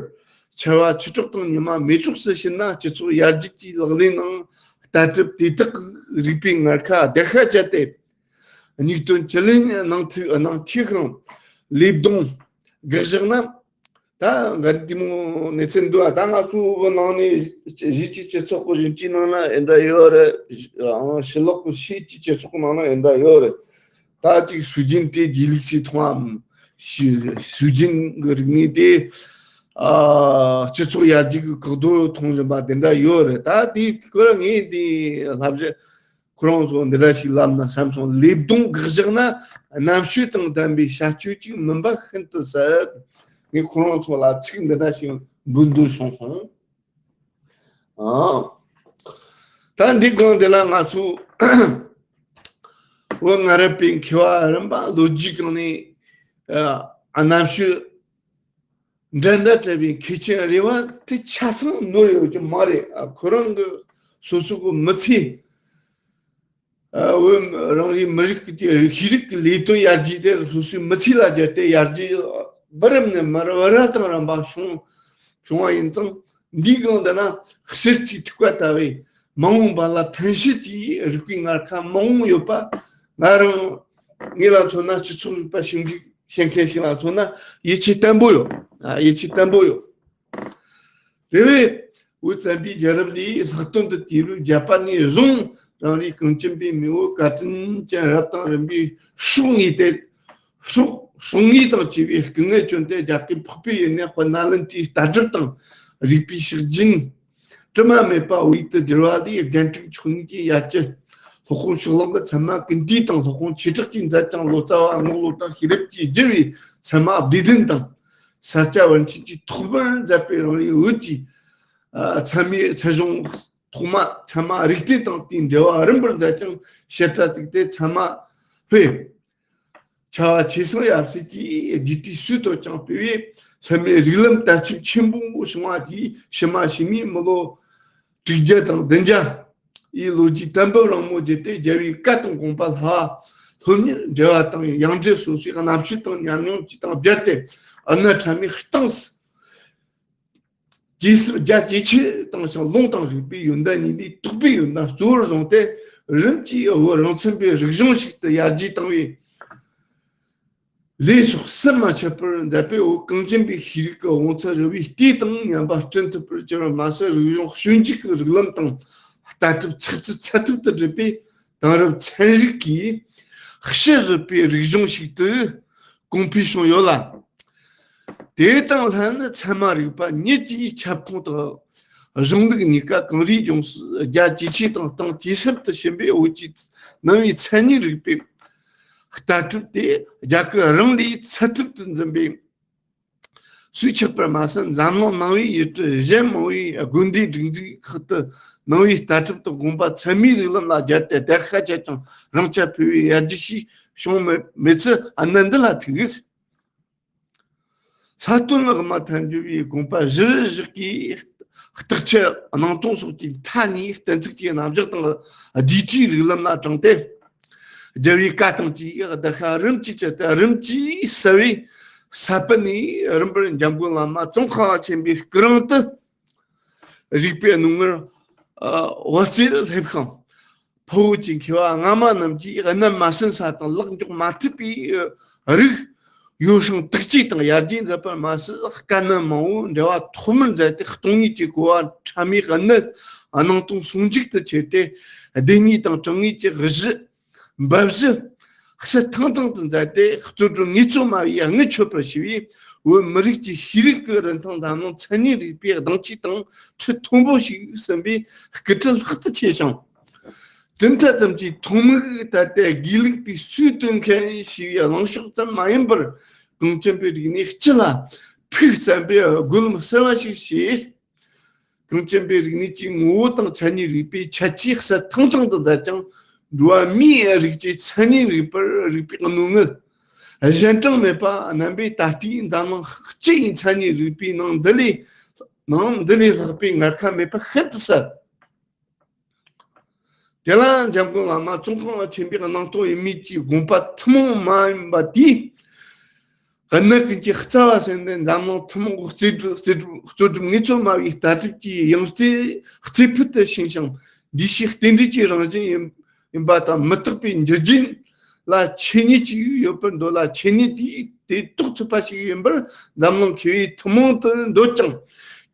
ཆར་པ་ཆུ་གྲོགས་དང་ཉི་མ་མེ་གྲོགས་སུ་ཕྱིན་ན། སྤྱི་ཚོགས་ཡར་རྒྱས་ཀྱི་ལག་ལེན་ནང་ལྟ་གྲུབ་དེ་དག་གི་རིག་པའི་ངར་ཁ་བརྡར་ཤ་བཅད་དེ། སྙིགས་དོན་ཅི་ལེན་སྣང་ཐིག་སྣང་ཐིག་ཤིང་ལས་གདོང་དགག་བཞག་ན། ད་འགའ་རེ་དེ་མོ་གནས་ཚུལ་འདུག་ད་ང་ཚོ་བོད་ནང་ནས་གཞིས་ཀྱི་སྤྱི་ཚོགས་ཀྱི་གཞོན་སྐྱེས་ནང་ན་ཨེ་འདྲ་ཡོད་རེད། ཕྱི་ལོགས་ཀྱི་ཕྱིའི་སྤྱི་ཚོགས་ནང་ན་ཨེ་འདྲ་ཡོད་རེད། ད་ཅིག་སྲོལ་རྒྱུན་དེ་རྗེས་ལུས་སུ་མཐོང་བའམ། སྲོལ་རྒྱུན་གྱི་རིག་གནས་དེ་ཨ་སྤྱི་ཚོགས་ཡར་རྒྱས་ཀྱི་བཀག་རྡོ་མཐོང་བཞིན་པ་དེ་འདྲ་ཡོད་རེད། ད་དེའི་སྐོར་ངས་དེ་ལབ་རྒྱུ། ཁོ་རང་ཚོ་འདི་འདྲ་ཞིག་ལབ་ན་བསམ་སོང་། ལས་གདོང་དགག་བཞག་ན་རྣམ་དཔྱོད་དང་ལྡན་པའི་བྱ་སྤྱོད་ཅིག་མིན་པ་ཤིན་ཏུ་གསལ། ངས་ཁོ་རང་ཚོ་ལ་ཚིག་འདི་འདྲ་ཞིག་འབུལ་འདོད་བྱུང་སོང་། ཨང་། ད་འདི་སྒང་འདི་ལ་ང་ཚོ་བོད་སྔ་རབས་པའི་མཁས་པ་རིམ་པ་ལོ་རྒྱུས་སྒང་ནས་ཨ་རྣམ་དཔྱོད་འགྲན་ཟླ་བྲལ་བའི་མཁས་ཆེན་རེ་བ་དེ་ཆ་ཚང་ནོར་ཡོད་ཀྱི་མ་རེད། ཨ་ཁོ་རང་གི་སོ་སོ་གི་མི་ཚེ། ཨ་བོད་རང་རེའི་མི་རིགས་ཀྱི་ཤེས་རིག་གི་ལས་དོན་ཡར་རྒྱས་དེ་སོ་སོའི་མི་ཚེ་ལ་སྦྱར་ཏེ་ཡར་རྒྱས་བར་རིམ་ནས་མར་བར་ར་དང་རིམ་པ་བྱུང་བྱུང་བ་ཡིན་ཙང་། འདིའི་སྒང་འདི་ན་གསེར་གྱི་ཐིགས་པ་ལྟ་བུའི་མ་འོངས་པ་ལ་ཕན་བྱེད་ཀྱི་རིག་པའི་ངར་ཁ་མང་བོ་ཡོད་པ། ང་རང་ངེད་ལ་མཚོན་ན། སྤྱི་ཚོགས་རིག་པ་ཞིབ་འཇུག་བྱེད་མཁན་ཞིག་ལ་མཚོན་ན་ཡིད་ཆེས་བརྟན་པོ་ཡོད། ཨ་ཡིད་ཆེས་བརྟན་པོ་ཡོད། དེ་བས་བོད་བཙན་པོའི་རྒྱལ་རབས་ལས་ལྷག་དོན་དུ་དུས་རབས་བརྒྱད་པ་ནས་བཟུང་ རང་རེའི་གངས་ཅན་པའི་མེས་པོ་བཀའ་དྲིན་ཅན་རབ་དང་རིམ་པའི་སྲོག་བསྔོས་ཏེ། སྲོག་སྲོག་བསྔོས་དང་བཅས་པའི་སྐུ་ངལ་བསྐྱོན་ཏེ། རྒྱ་གར་འཕགས་པའི་ཡུལ་ནས་དཔལ་ནཱ་ལེནྡྲའི་ལྟ་གྲུབ་དང་རིག་པའི་ཕྱག་རྒྱུན་དྲི་མ་མེད་པ་བོད་ཡིག་ཏུ་བསྒྱུར་བ་ལས། རྒྱན་དྲུག་མཆོག་གཉིས་ཀྱི་ཡ་གྱལ། སློབ་དཔོན་ཕྱོགས་གླང་གི་ཚད་མ་ཀུན་བཏུས་དང་། སློབ་དཔོན་ཆོས་གྲགས་ཀྱིས་མཛད་ཅིང་། ལོ་ཙཱ་བ་རྔོག་ལོ་ཀྲང་ཤེས་རབ་ཀྱིས་བསྒྱུར་བའི་ཚད་མ་སྡེ་བདུན་དང་། ས་སྐྱ་པཎ་ཆེན་གྱིས་ཐོག་མར་མཛད་པའི་རང་རེའི་བོད་ཀྱི་ཨ་ཚད་མའི་ཚད་གཞུང་ཐོག་མ་ཚད་མ་རིགས་གཏེར་དང་དེའི་འགྲེལ་པ་རིམ་པར་མཛད་ཅིང་། བྱེ་བྲག་ཏུ་ཏེ་ཚད་མ་དཔེ། ཆ་བ་ཆོས་སེང་ཡབ་སྲས་ཀྱིས་རྒྱུད་སྡེའི་སྲོལ་བཏོད་ཅིང་སྤེལ་བའི་ཚད་མའི་རིགས་ལམ་དར་ཁྱབ་ཆེན་པོ་བྱུང་བ་དེས་ཕྱི་མ་ཕྱི་མའི་མི་ལོ་དྲུག་བརྒྱ་དང་བདུན་བརྒྱ་ཡི་ལོ་རྒྱུས་དུམ་བུ་རིང་མོ་བརྒྱུད་དེ། རྒྱལ་བའི་བཀའ་དང་དགོངས་པ་སླ་བ་སློབ་གཉེར་འགྲེལ་བ་དང་ཡང་འགྲེལ་སོ་སོའི་རྣམ་དཔྱོད་དང་ཉམས་མྱོང་བཅས་དང་སྦྱར་ཏེ། གནད་ཕྲ་མོའི་སྟེང་སུ་ཇེ་ཟབ་རྒྱ་ཇེ་ཆེར་བཏང་ཞིང་། ལུང་དང་རིགས་པའི་ཡོན་ཏན་གཉིས་ལས་རྟོགས་པའི་ཡོན་ཏན་གཙོ་བོར་བཟུང་སྟེ། རིམ་གྱིས་བོད་རང་མཚན་པའི་རིག་གཞུང་ཞིག་ཏུ་ཡར་རྒྱས་བཏང་བའི་ལས་ཕྱོགས་ཟམ་མ་ཆད་པར་མཛད་པས། བོད་གངས་ཅན་པའི་ཤེས་རིག་གི་དབང་ཚད་རི་བོའི་གཏིང་དང་མཉམ་པ་བསྐྲུན་ཐུབ་པར་གྱུར་པ་མ་ཟད། རིག་གཞུང་སྤྱོད་འཇུག་གི་རིགས་ལམ་དང་ལྟ་གྲུབ་ཚགས་ཚུད་ཚད་ཐིག་ཏུ་སྒྲུབ་པའི་དེང་རབས་ཚན་རིག་གིས་དཔྱད་བཟོད་པའི་རིག་གཞུང་ཞིག་ཏུ་གོང་འཕེལ་བྱུང་ཡོད་ལ། དེ་དང་ལྷན་ནི་ཚད་མ་རིག་པ་ཉིད་ཀྱི་ཁྱབ་ཁོངས་དང་གཞུང་ལུགས་གཉིས་ཀ་གངས་རིའི་ལྗོངས་སུ་རྒྱ་ཇེ་ཆེ་དང་གཏིང་ཇེ་ཟབ་ཏུ་ཕྱིན་པས། བོད་ཀྱི་ནང་པའི་མཚན་ཉིད་རིག་པའི་ལྟ་གྲུབ་དེ་རྒྱ་སྐད་རང་ལས་ཚད་ཐིག་ཏུ་འཛིན་པའི་སུས་ཆགས་པར་མ་ཟད། འཛམ་གླིང་ནང་པའི་ཡུལ་གྲུ་གཞན་མང་པོའི་དགོན་སྡེ་སྒྲིག་འཛུགས་ཁག་ཏུ་ནང་པའི་ལྟ་གྲུབ་དང་དགོངས་པ་ཚད་མའི་རིགས་ལམ་ལ་སྦྱར་ཏེ་དར་ཁ་ཆེ་ཅིང་རིང་ཆ་འཕེལ་བའི་ཡར་རྒྱས་ཤིག་བྱུང་མེད་མེད་ཚུལ་གནད་འདི་ལ་ཐུག་གི། ས་སྟོན་དབུ་མ་ཐལ་འགྱུར་བའི་དགོངས་པ་གཞིར་བཞག་གིས། རྟགས་ཆོས་སྣང་སྟོང་སོགས་ཀྱི་མཐའ་གཉིས་གཏན་ཚིགས་ཀྱི་རྣམ་གཞག་དང་། བསྡུས་གྲྭའི་རིགས་ལམ་ལ་དྲངས་ཏེ། རྒྱལ་བའི་བཀའ་དང་བཅས་བརྡར་ཤ་རིམ་གྱིས་བཅད་དེ། རིམ་གྱིས་གསལ་བའི་ས་བོན་ནས་རིམ་པར་འཇམ་མགོན་བླ་མ་ཙོང་ཁ་པ་ཆེན་པོའི་སྐུ་རིང་དུ་རིག་པའི་རྣོ་ངར་འོད་ཟེར་སླེབས་ཤིང་། ཕུ་བོ་གི་མཁས་པ་སྔ་མ་རྣམས་ཀྱིས་གནད་མ་ཟིན་ས་དང་ལག་འཇོག་མ་ཐུབ་པའི་རིགས་ཡོ་བསྲང་དག་བཅོས་དང་ཡར་རྒྱས་མཛད་པར་མ་ཟད། དཀའ་གནད་མང་པོའི་འགྲེལ་པ་ཐོག་མར་མཛད་དེ། སྟོང་ཉིད་ཀྱི་གོ་བ་ཕྲ་མོའི་གནད་སྣང་སྟོང་ཟུང་འཇུག་ཏུ་ཁྱེར་ཏེ། སྡེ་གཉིས་དང་གྲངས་ངེས་ཀྱི་གཞི་འབབ་གཞི་གསལ་ཐང་ཐང་དུ་མཛད་དེ། རྩོད་སྒྲུབ་ངེས་བཙོ་སྨྲ་བའི་དངུལ་མཆོད་པར་བྱས་པས། བོད་མི་རིགས་ཀྱི་ཤེས་རིག་གི་རིན་ཐང་འཛམ་གླིང་མཚན་ཉིད་རིག་པའི་གདེང་ཆེན་དང་ཁྲི་མཐོན་པོ་ཞིག་ཟིན་པའི་སྐུ་དྲིན་ལྷག་ཏུ་ཆེ་ཞིང་། གྲུབ་མཐའ་ཙམ་གྱི་ཐུན་མོང་གི་ད་ལྟའི་དགེ་ལུགས་པའི་སྲོལ་གཏོད་མཁན་ཞེས་པའི་གླེང་ཕྱོགས་ཙམ་མ་ཡིན་པར། གངས་ཅན་པའི་རིག་གནས་སྤྱི་ལ་ཕུགས་བསམ་པའི་སྒོ་ལམ་གསར་བ་ཞིག་ཕྱེས། གངས་ཅན་པའི་རིག་གནས་ཀྱི་ངོ་བོ་དང་མཚན་ཉིད་རིག་པའི་ཁྱད་ཆོས་གསལ་ཐང་ཐང་དུ་མཛད་ཅིང་། འགྲོ་བ་མིའི་རིགས་ཀྱི་མཚན་ཉིད་རིག་པར་རིག་པའི་རྣོ་ངར་གཞན་དྲིང་མེད་པ་རྣམ་པས་ད་ལྟའི་འཛམ་གླིང་སྤྱི་ཡི་མཚན་ཉིད་རིག་པའི་ནང་འདི་ལས་ནང་འདི་ལས་ལྷག་པའི་ངར་ཁ་མེད་པ་ཤིན་ཏུ་གསལ། དེ་ལ་འཇམ་མགོན་བླ་མ་ཙོང་ཁ་པ་ཆེན་པོའི་སྣང་སྟོང་དབུ་མའི་གི་དགོངས་པ་ཐུན་མོང་མ་ཡིན་པ་དེས་གནད་ཀུན་གྱི་རྩ་བ་ཟིན་ནས། འཛམ་གླིང་ཐུན་མོང་གི་རྩོད་སྒྲུབ་རྩོད་སྒྲུབ་རྩོད་སྒྲུབ་ངེས་བཙོ་སྨྲ་བའི་ལྟ་གྲུབ་ཀྱི་ཡང་རྩེ་རྩེ་ཕུད་དུ་ཕྱིན་ཞིང་། འདུས་བྱས་རྟེན་འབྲེལ་གྱི་རང་བཞིན་ཡིན་ཡིན་པ་དང་། མི་རྟག་པའི་འགྱུར་རྒྱུན་ལ་ཆོས་ཉིད་ཅིག་ཡོད་པར་འདོད་ལ། ཆོས་ཉིད་དེ་དེ་རྟོགས་ཐུབ་པ་ཞིག་ཡིན་པར་འཛམ་གླིང་མཁས་པས་ཐུན་མོང་དུ་འདོད་ཅིང་།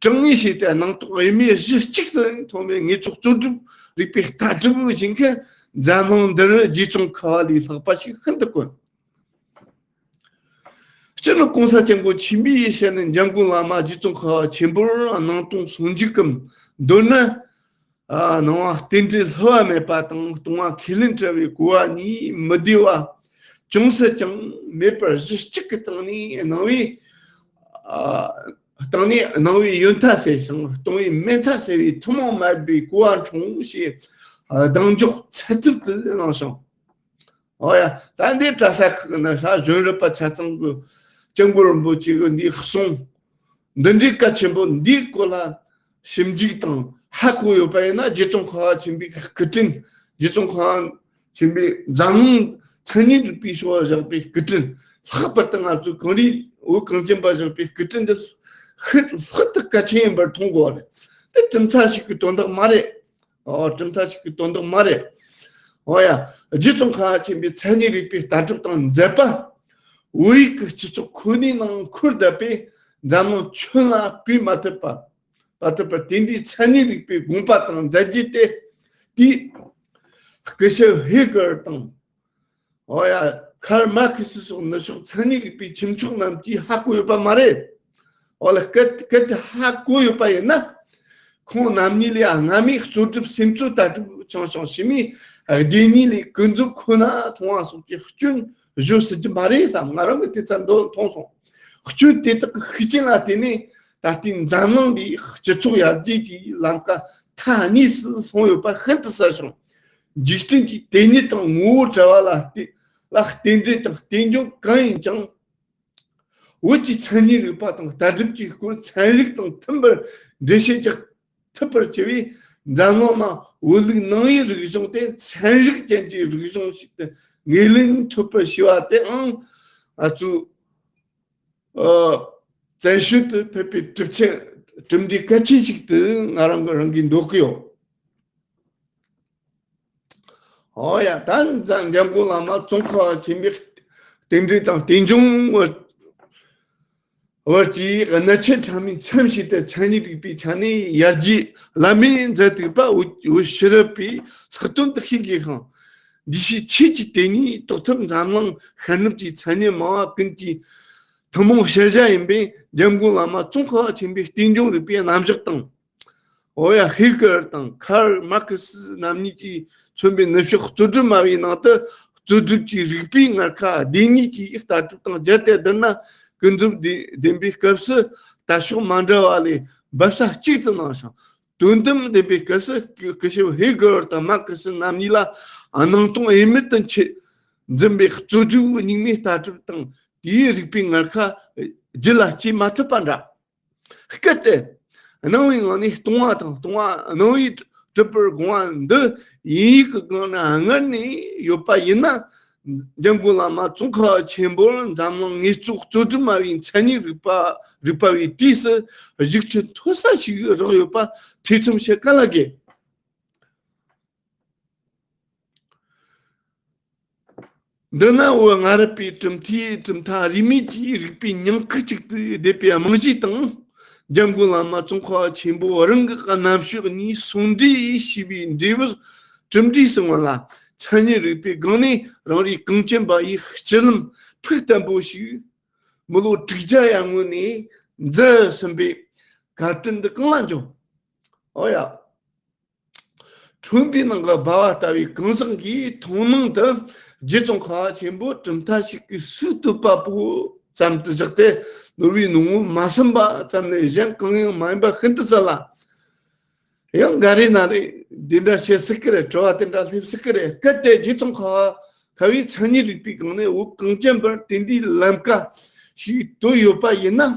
དྲང་ངེས་བྱས་ཏེ་སྣང་སྟོང་དབུ་མའི་གཞི་གཅིག་ཏུ་མཐོང་བའི་ངེས་བཙོ་རྩོད་སྒྲུབ་རིག་པའི་ལྟ་གྲུབ་བཞིན་གྱི་འཛམ་གླིང་འདིར་རྗེ་ཙོང་ཁ་པ་ལས་ལྷག་པ་ཞིག་ཤིན་ཏུ་དཀོན། སྤྱིར་ན་གོང་ས་སྐྱབས་མགོན་ཆེན་པོའི་ཞལ་ནས་འཇམ་མགོན་བླ་མ་རྗེ་ཙོང་ཁ་པ་ཆེན་པོར་སྣང་སྟོང་ཟུང་འཇུག་གམ། མདོར་ན། ཨ་ནང་པ་རྟེན་འབྲེལ་བསླུ་བ་མེད་པ་དང་སྟོང་པ་ཁས་ལེན་བྲལ་བའི་གོ་བ་གཉིས་མི་བདེ་བ་ཅུང་ཟད་ཀྱང་མེད་པར་གཞི་གཅིག་གི་སྟེང་ནས་སྣང་བའི། ཨ་སྟེང་ནས་སྣང་བའི་ཡོན་མཐའ་གསལ་ཞིང་སྟོང་པའི་མེད་མཐའ་གསལ་བའི་ཐུན་མོང་མ་ཡིན་པའི་གོ་བ་འཁྲུངས་ཞེས་གདེང་འཇོག་ཚད་ཐིག་ཏུ་གནང་ཞིང་། འོ་ཡ། ད་འདི་གྲྭ་ས་ཁག་ན་ཧྲ་གཞོན་རབ་པ་ཆ་ཚང་གི་སྐྱབས་མགོན་རིན་པོ་ཆེ་གི་འདིའི་གསུང་འདི་འདྲའི་གལ་ཆེན་པོ་འདིའི་སྐོར་ལ་ཞིབ་འཇུག་དང་ཧ་གོ་ཡོད་པ་ཡིན་ན། རྗེ་ཙོང་ཁ་པ་ཆེན་པོའི་སྐུ་དྲིན། རྗེ་ཙོང་ཁ་པ་ཆེན་པོས་འཛམ་གླིང་མཚན་ཉིད་རིག་པའི་ཕྱོགས་བཞག་པའི་སྐུ་དྲིན། ལྷག་པར་དུ་ང་ཚོའི་གངས་རིའི་བོད་གངས་ཅན་པ་བཞག་པའི་སྐུ་དྲིན་འདི་ཤིན་ཏུ་ལྷག་ཏུ་གལ་ཆེན་ཡིན་པར་མཐོང་དགོས་པ་རེད། དེ་གྲུབ་མཐའ་ཞིག་གི་དོན་དག་མ་རེད། ཨོ་གྲུབ་མཐའ་ཞིག་གི་དོན་དག་མ་རེད། ཨོ་ཡ། རྗེ་ཙོང་ཁ་པ་ཆེན་པོའི་མཚན་ཉིད་རིག་པའི་ལྟ་གྲུབ་དང་མཛད་པ། བོད་ཡིག་གི་སྤྱི་ཚོགས་ཁོ་ནའི་ནང་འཁོར་བསྡད་པས་འཛམ་གླིང་ཁྱོན་ལ་སྤེལ་མ་ཐུབ་པ། མ་ཐུབ་པར་དེ་འདྲའི་མཚན་ཉིད་རིག་པའི་དགོངས་པ་དང་མཛད་རྗེས་དེ། དེའི་ སྐུ་ཞབས་ཧེ་གར་དང་། འོ་ཡ། ཁར་མར་ཁེ་སི་སོགས་ནུབ་ཕྱོགས་མཚན་ཉིད་རིག་པའི་ཁྱུ་མཆོག་རྣམས་ཀྱིས་ཧ་གོ་ཡོད་པ་མ་རེད། འོ་ལ། སྐད་སྐད་དེ་ཧ་གོ་ཡོད་པ་ཡིན་ན། ཁོང་རྣམ་གཉིས་ལས་སྔ་མའི་རྩོད་སྒྲུབ་སེམས་རྩོད་ལྟ་གྲུབ་བྱང་ཞིང་། ཕྱི་མའི་སྡེ་གཉིས་ལས་ཀུན་རྫོབ་ཁོ་ན་མཐོང་བ་སོགས་ཀྱི་སྐྱོན་བརྗོད་སྲིད་ཀྱི་མ་རེད་བསམ། ང་རང་གི་དེ་ལྟར་མདོར་མཐོང་སོང་། སྐྱོན་དེ་དག་གི་ཤུགས་རྐྱེན་ལ་བརྟེན་ནས། ད་ལྟའི་འཛམ་གླིང་འདིའི་སྤྱི་ཚོགས་ཡར་རྒྱས་ཀྱི་ལམ་ཁ་མཐའ་གཉིས་སུ་ལྷུང་ཡོད་པ་ཤིན་ཏུ་གསལ་ཞིང་། འཇིག་རྟེན་གྱི་དེ་ཉིད་དང་ངོ་བོ་བྲལ་བ་ལ་བརྟེན་ལ་རྟེན་འབྲེལ་དང་རྟེན་འབྱུང་གང་ཡིན་ཀྱང་། བོད་ཀྱི་མཚན་ཉིད་རིག་པ་དང་ལྟ་གྲུབ་ཀྱི་སྐོར་ཚན་རིག་དང་མཐུན་པར་འགྲེལ་བཤད་རྒྱག་ཐུབ་པར་བྱས་པས། འཛམ་གླིང་ནང་བོད་ལུགས་ནང་པའི་རིག་གཞུང་དེ་ཚན་རིག་ཅན་གྱི་རིག་གཞུང་ཞིག་ཏུ་ངོས་ལེན་ཐུབ་པར་བྱས་པ་དེའང་ང་ཚོའི་ཨ་བཙན་བྱོལ་དུ་ཕེབས་པའི་གྲུབ་ཆེན་གྲུབ་འབྲས་གལ་ཆེན་ཞིག་ཏུ་ང་རང་གི་རང་གིས་འདོད་ཀྱི་ཡོད། འོ་ཡ། ད་འཛམ་འཛམ་མགོན་བླ་མ་ཙོང་ཁ་པ་ཆེན་པོའི་རྟེན་འབྲེལ་དང་རྟེན་འབྱུང་བར་བར་གྱི་གནད་ཆེན་ཕྲ་མོའི་མཚམས་ཤིག་ཏུ་མཚན་ཉིད་རིག་པའི་ཆ་ནས་ཡར་རྒྱས་ལམ་མེ་མཛད་འདུག་པ། འོད་འོད་ཕྱི་རབས་པས་ལྷག་དོན་དུ་ཤེས་དགོས་ཤིང་། འདུས་བྱས་ཆོས་ཀྱི་དེ་ཉིད་རྟོགས་ཐབས་འཛམ་གླིང་ཤར་ནུབ་ཀྱི་མཚན་ཉིད་མང་བ་ཀུན་གྱི་ཐུན་མོང་ཤེས་བྱ་ཡིན་པས། འཛམ་མགོན་བླ་མ་ཙོང་ཁ་པ་ཆེན་པོའི་རྟེན་འབྱུང་རིག་པའི་རྣམ་གཞག་དང་། འོ་ཡ། ཧེ་གར་དང་ཁརལ་མར་ཁེ་སི་རྣམ་གཉིས་ཀྱིས་མཚོན་པའི་ནུབ་ཕྱོགས་རྩོད་སྒྲུབ་སྨྲ་བའི་ནང་དུ། རྩོད་སྒྲུབ་ཀྱི་རིག་པའི་ངར་ཁ་སྡེ་གཉིས་ཀྱི་ལྟ་གྲུབ་དང་སྦྱར་ཏེ་བསྡུར་ན། ཀུན་རྫོབ་བདེན་བདེན་པའི་སྐབས་སུ་ལྟ་ཕྱོགས་མ་འདྲ་བ་ལས་འབབ་ས་གཅིག་ཏུ་སྣང་ཞིང་། དོན་དམ་བདེན་པའི་སྐབས་སུ་སྐུ་སྐུ་ཞབས་ཧེ་གར་དང་མར་ཁེ་སི་རྣམ་གཉིས་ལ་སྣང་སྟོང་དབྱེར་མེད་དུ་འཆད་འཛིན་པའི་རྩོད་སྒྲུབ་རྙིང་མའི་ལྟ་གྲུབ་དང་དེའི་རིག་པའི་ངར་ཁ་རྒྱུད་ལ་སྐྱེ་མ་ཐུབ་པ་འདྲ། སྐད་དེ། སྣང་བའི་ངང་ནས་སྟོང་བ་དང་སྟོང་བ་སྣང་བས་གྲུབ་པར་དགོངས་པ་འདི་དབྱིན་ཡིག་གི་སྒང་ན་སྔར་ནས་ཡོད་པ་ཡིན་ན། འཛམ་བུ་གླིང་མ་ཙོང་ཁ་པ་ཆེན་པོར་འཛམ་གླིང་དངོས་གཙོ་རྩོད་སྒྲུབ་སྨྲ་བའི་མཚན་ཉིད་རིག་པ་རིག་པ་བའི་དུས་སུ་གཞུག་ཕྱོགས་མཐོ་ས་ཞིག་རག་ཡོད་པ་ཐེ་ཚོམ་བྱེད་ག་ལ་དགོས། འདི་ན་བོད་སྔ་རབས་པའི་གྲུབ་མཐའི་གྲུབ་མཐའ་རིས་མེད་ཀྱི་རིག་པའི་ཉིང་ཁུ་གཅིག་ཏུ་བསྡེབས་པའི་རྨང་གཞི་དང་། འཛམ་བུ་གླིང་མ་ཙོང་ཁ་པ་ཆེན་པོ་རང་གི་རྣམ་དཔྱོད་གཉིས་ཟུང་འབྲེལ་བྱས་པའི་འབྲས་བུར། གྲུབ་འབྲས་སུ་མངོན་ལ། མཚན་ཉིད་རིག་པའི་སྒང་ནས་རང་རེའི་གངས་ཅན་པ་ཡི་སྤྱི་ལམ་ཕུགས་བརྟན་པོ་ཞིག་མི་ལོ་དྲུག་བརྒྱ་ཡར་སྔོན་ནས་མཛད་ཟིན་པའི་བཀའ་དྲིན་འདི་གང་ལ་འཇོག། འོ་ཡ། ཁྲོན་པའི་ནང་གི་སྦ་བ་ལྟ་བུའི་གང་ཟག་གིས་མཐོང་སྣང་དུ་རྗེ་ཙོང་ཁ་པ་ཆེན་པོ་གྲུབ་མཐའ་ཞིག་གི་སུས་བཏུད་པ་པོ་ཙམ་དུ་བཞག་སྟེ། ནོར་བུའི་སྣང་ངོ་མ་ཟིན་པ་ཙམ་ལས་གཞན་གང་ཡང་མ་ཡིན་པ་ཤིན་ཏུ་གསལ་ལ། ཡང་འགའ་རེ་ན་རེ་འདི་འདྲ་བཤད་སྲིད་ཀྱི་རེད། དྲི་བ་དེ་འདྲ་སླེབས་སྲིད་ཀྱི་རེད། གལ་ཏེ་རྗེ་ཙོང་ཁ་པ་ཁ་བའི་མཚན་ཉིད་རིག་པའི་སྒང་ནས་བོད་གངས་ཅན་པར་དེ་འདྲའི་ལམ་ཀ་ཞིག་བཏོད་ཡོད་པ་ཡིན་ན།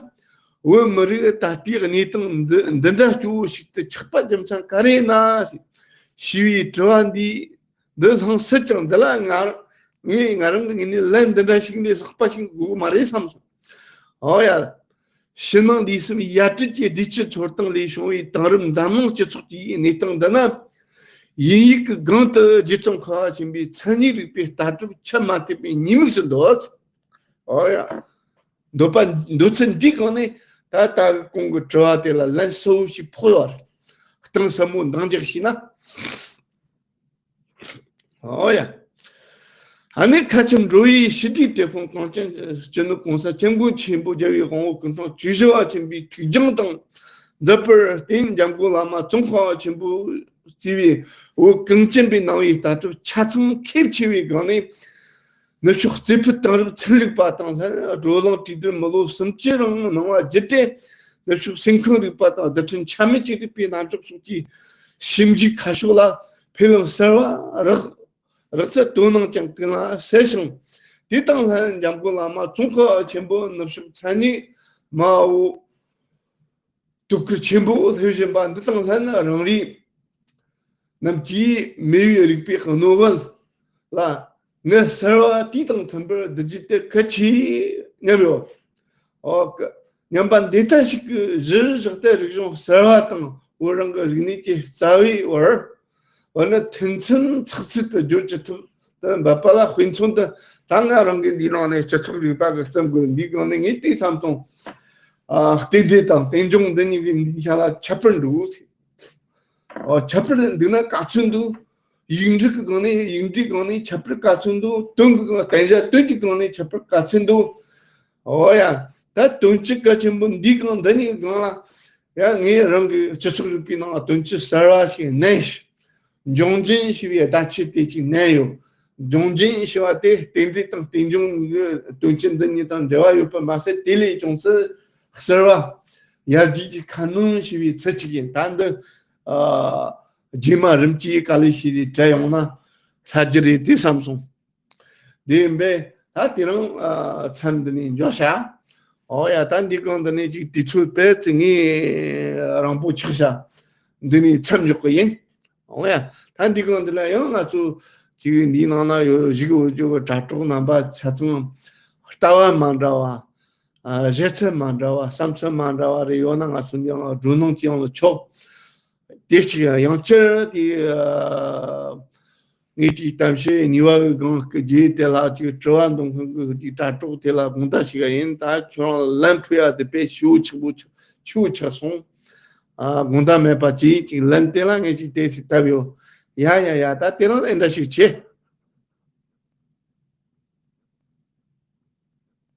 བོད་མི་རིགས་ད་ལྟའི་གནས་སྟངས་འདི་འདི་འདྲ་སྐྱོ་བོ་ཞིག་ཏུ་ཆགས་པ་རྒྱུ་མཚན་ག་རེ་ཡིན་ན་ཞེས་པའི་དྲི་བ་འདི་འདི་ལྷང་སྲིད་ཀྱང་། འདི་ལ་ང་ངས་ང་རང་གི་ངོས་ནས་ལན་འདི་འདྲ་ཞིག་ནས་ལྷག་པ་ཞིག་དགོས་མ་རེད་བསམ་སོང་། འོ་ཡ། ཕྱི་ནང་ལུས་སེམས་ཡ་བྲལ་གྱི་བདེ་སྐྱིད་འཚོ་སྟངས་ལས་བྱུང་བའི་དེང་རབས་འཛམ་གླིང་སྤྱི་ཚོགས་ཀྱི་གནས་སྟངས་འདི་ན། དབྱིན་ཡིག་གི་སྒང་དུ་རྗེ་ཙོང་ཁ་པ་ཆེན་པོའི་མཚན་ཉིད་རིག་པའི་ལྟ་གྲུབ་ཆ་མ་ཐེབས་པའི་ཉེས་དམིགས་སུ་འདོད། འོ་ཡ། འདོད་པ་འདོད་ཚུལ་འདིའི་སྒང་ནས་ད་ལྟ་གོང་གི་དྲི་བ་དེ་ལ་ལན་གསལ་བོ་ཞིག་ཕོག་ཡོད་རེད། གཏིང་ཟབ་མོ་འདང་རྒྱག་ཤེས་ན། འོ་ཡ། ཨ་ནི་ཁ་ཆེམས་འགྲོ་བའི་ཞི་བདེའི་དེད་དཔོན་གངས་ཅན་སྤྱི་ནོར་༸གོང་ས་༸སྐྱབས་མགོན་ཆེན་པོ་རྒྱལ་བའི་དབང་པོ་སྐུ་ཕྲེང་བཅུ་བཞི་པ་ཆེན་པོའི་ཐུགས་སྦྱོང་དང་མཛད་པར་བརྟེན། འཛམ་བུ་གླིང་མ་ཙོང་ཁ་པ་ཆེན་པོས་གཙོས་པའི་བོད་གངས་ཅན་པའི་ནང་པའི་ལྟ་གྲུབ་ཆ་ཚང་ཁེབས་ཆེ་བའི་སྒང་ནས། ནུབ་ཕྱོགས་རྩེ་ཕུད་དེང་རབས་ཚན་རིག་པ་དང་ལྷན་བགྲོ་གླེང་གྲོས་བསྡུར་མི་ལོ་སུམ་ཅུ་རིང་གནང་བ་བརྒྱུད་དེ། ནུབ་ཕྱོགས་སེམས་ཁམས་རིག་པ་དང་རྡུལ་ཕྲན་ཆ་མེད་ཀྱི་རིག་པའི་རྣམ་གཞག་སོགས་ཀྱི་ཞིབ་འཇུག་ཁ་ཕྱོགས་ལ་འཕེལ་ལམ་གསར་བ་རག་རག་ཚད་དོ་སྣང་ཅན་ཀུན་ལ་གསལ་ཞིང་། དེ་དང་ལྷན་འཛམ་བུ་གླིང་མ་ཙོང་ཁ་པ་ཆེན་པོ་ནུབ་ཕྱོགས་མཚན་ཉིད་མ་འོ་དོ་ཁུར་ཆེན་པོ་སླེབས་བཞིན་པ་འདི་དང་ལྷན་རང་རེ་རྣམས་ཀྱིས་མེས་པོའི་རིག་པའི་རྣོ་ངར་ལ་ངར་གསར་བ་དུས་དང་མཐུན་པར་བསྡུ་རྒྱུ་དེ་གལ་ཆེ་སྙམ་ཡོད། ཨོ་ཀ། སྙམ་པ་འདི་ལྟ་ཞིག་གི་གཞིར་བཞག་སྟེ་རིག་གཞུང་གསར་བ་དང་བོད་རང་གི་རིག་གནས་ཀྱི་རྩ་བའི་བར། འོ་ན་མཐུན་ཚན་ཚགས་ཚུད་དུ་སྦྱོར་ཅི་ཐུབ་དུ་འབད་པ་ལ་དཔེ་མཚོན་དུ། ད་ང་རང་གི་འདིའི་ནང་ནས་སྤྱི་ཚོགས་རིག་པ་གི་བརྩམས་དགོས་འདིའི་སྒང་ནས་ངས་དེ་བསམ་སོང་། ཨ། རྟེན་འབྲེལ་དང་རྟེན་འབྱུང་འདི་གཉིས་ཀྱི་འདི་ཆ་ལ་ཁྱད་པར་འདུག་ཟེར། ཨོ། ཁྱད་པར་འདུག་ན་ག་ཚོད་འདུག་ཡིག་འབྲུ་གི་སྒང་ནས་ཡིག་འབྲུའི་སྒང་ནས་ཁྱད་པར་ག་ཚོད་འདུག་དོན་གི་སྒང་བསྟན་བྱ་དོན་གྱི་སྒང་ནས་ཁྱད་པར་ག་ཚོད་འདུག་འོ་ཡ། ད་དོན་སྤྱི་གལ་ཆེན་པོ་འདིའི་སྒང་འདི་ནས་སྒང་ལ་ཡ་ངས་རང་གི་སྤྱི་ཚོགས་རིག་པའི་ནང་ལ་དོན་སྤྱི་གསར་བ་ཞིག་བསྣན་ཞིང་། འབྱུང་རྐྱེན་ཞེས་པའི་བརྡ་ཆད་དེ་ཅིག་བསྣན་ཡོད། འབྱུང་རྐྱེན་ཞེས་པ་དེ་རྟེན་འབྲེལ་དང་རྟེན་འབྱུང་གི་དོན་སྤྱི་འདི་གཉིས་དང་འབྲེལ་བ་ཡོད་པ་མ་ཟད། དེ་ལས་ཀྱང་ཚུལ་གསར་བ་ཡར་རྒྱས་ཀྱི་ཁ་སྣོན་ཞེས་པའི་ཚུལ་གཅིག་ཡིན། ད་འདི་ཨ་རྗེས་མ་རིམ་གྱིས་ག་ལེ་ཤེས་རེ་བྲལ་ཡོང་ན་ལྷག་རྒྱུ་རེད་དེ་བསམ་སོང་། དེ་ཡིན་པས་ད་དེ་རིང་ཨ་མཚམས་འདི་ནས་འཇོག་བྱ། འོ་ཡ། ད་འདི་གང་འདི་ནས་ཅིག་དུས་ཚོད་དཔེ་ཙི་ངས་རིང་པོ་ཆགས་བྱ། འདི་ནས་མཚམས་འཇོག་གི་ཡིན། འོ་ཡ། ད་འདི་གང་འདི་ལ་ཡང་ང་ཚོ་ཅིག་འདིའི་ནང་ན་ཡོད་བཞུགས་ཡོད་རྒྱུ་གི་དྲ་གྲོགས་རྣམ་པ་ཆ་ཚང་ལྟ་བ་མ་འདྲ་བ། ཨ་བཞེད་ཚུལ་མ་འདྲ་བ། བསམ་ཚུལ་མ་འདྲ་བ་རེ་ཡོད་ན་ང་ཚོ་འདི་ཡང་སྒྲོ་སྣང་ཅི་ཡང་ལ་ཆོག་དེ་གཅིག་ཡང་བསྐྱར་དེ་ཨ་ངས་ཀྱི་གཏམ་བཤད་གཉིས་པ་གི་སྒང་གི་རྗེས་དེ་ལ་ཅིག་དྲི་བ་འདོན་མཁན་གྱི་ཅིག་དྲ་གྲོགས་དེ་ལ་དགོངས་དག་ཞུ་གི་ཡིན། ད་ཁྱོད་རང་ལན་ཕུལ་ཡ་དེ་དཔེ་ཞེ་པོ་ཆེན་པོ་ཆེ་ཆེ་བོ་ཆགས་སོང་། ཨ་དགོངས་དག་མེད་པ་ཅིག་ཅིག་ལན་དེ་ལ་ངས་ཅིག་དེ་ཞིག་བཏབ་ཡོད། ཡ་ཡ་ཡ། ད་དེ་རིང་ཨེ་འདྲ་ཞིག་བྱེད།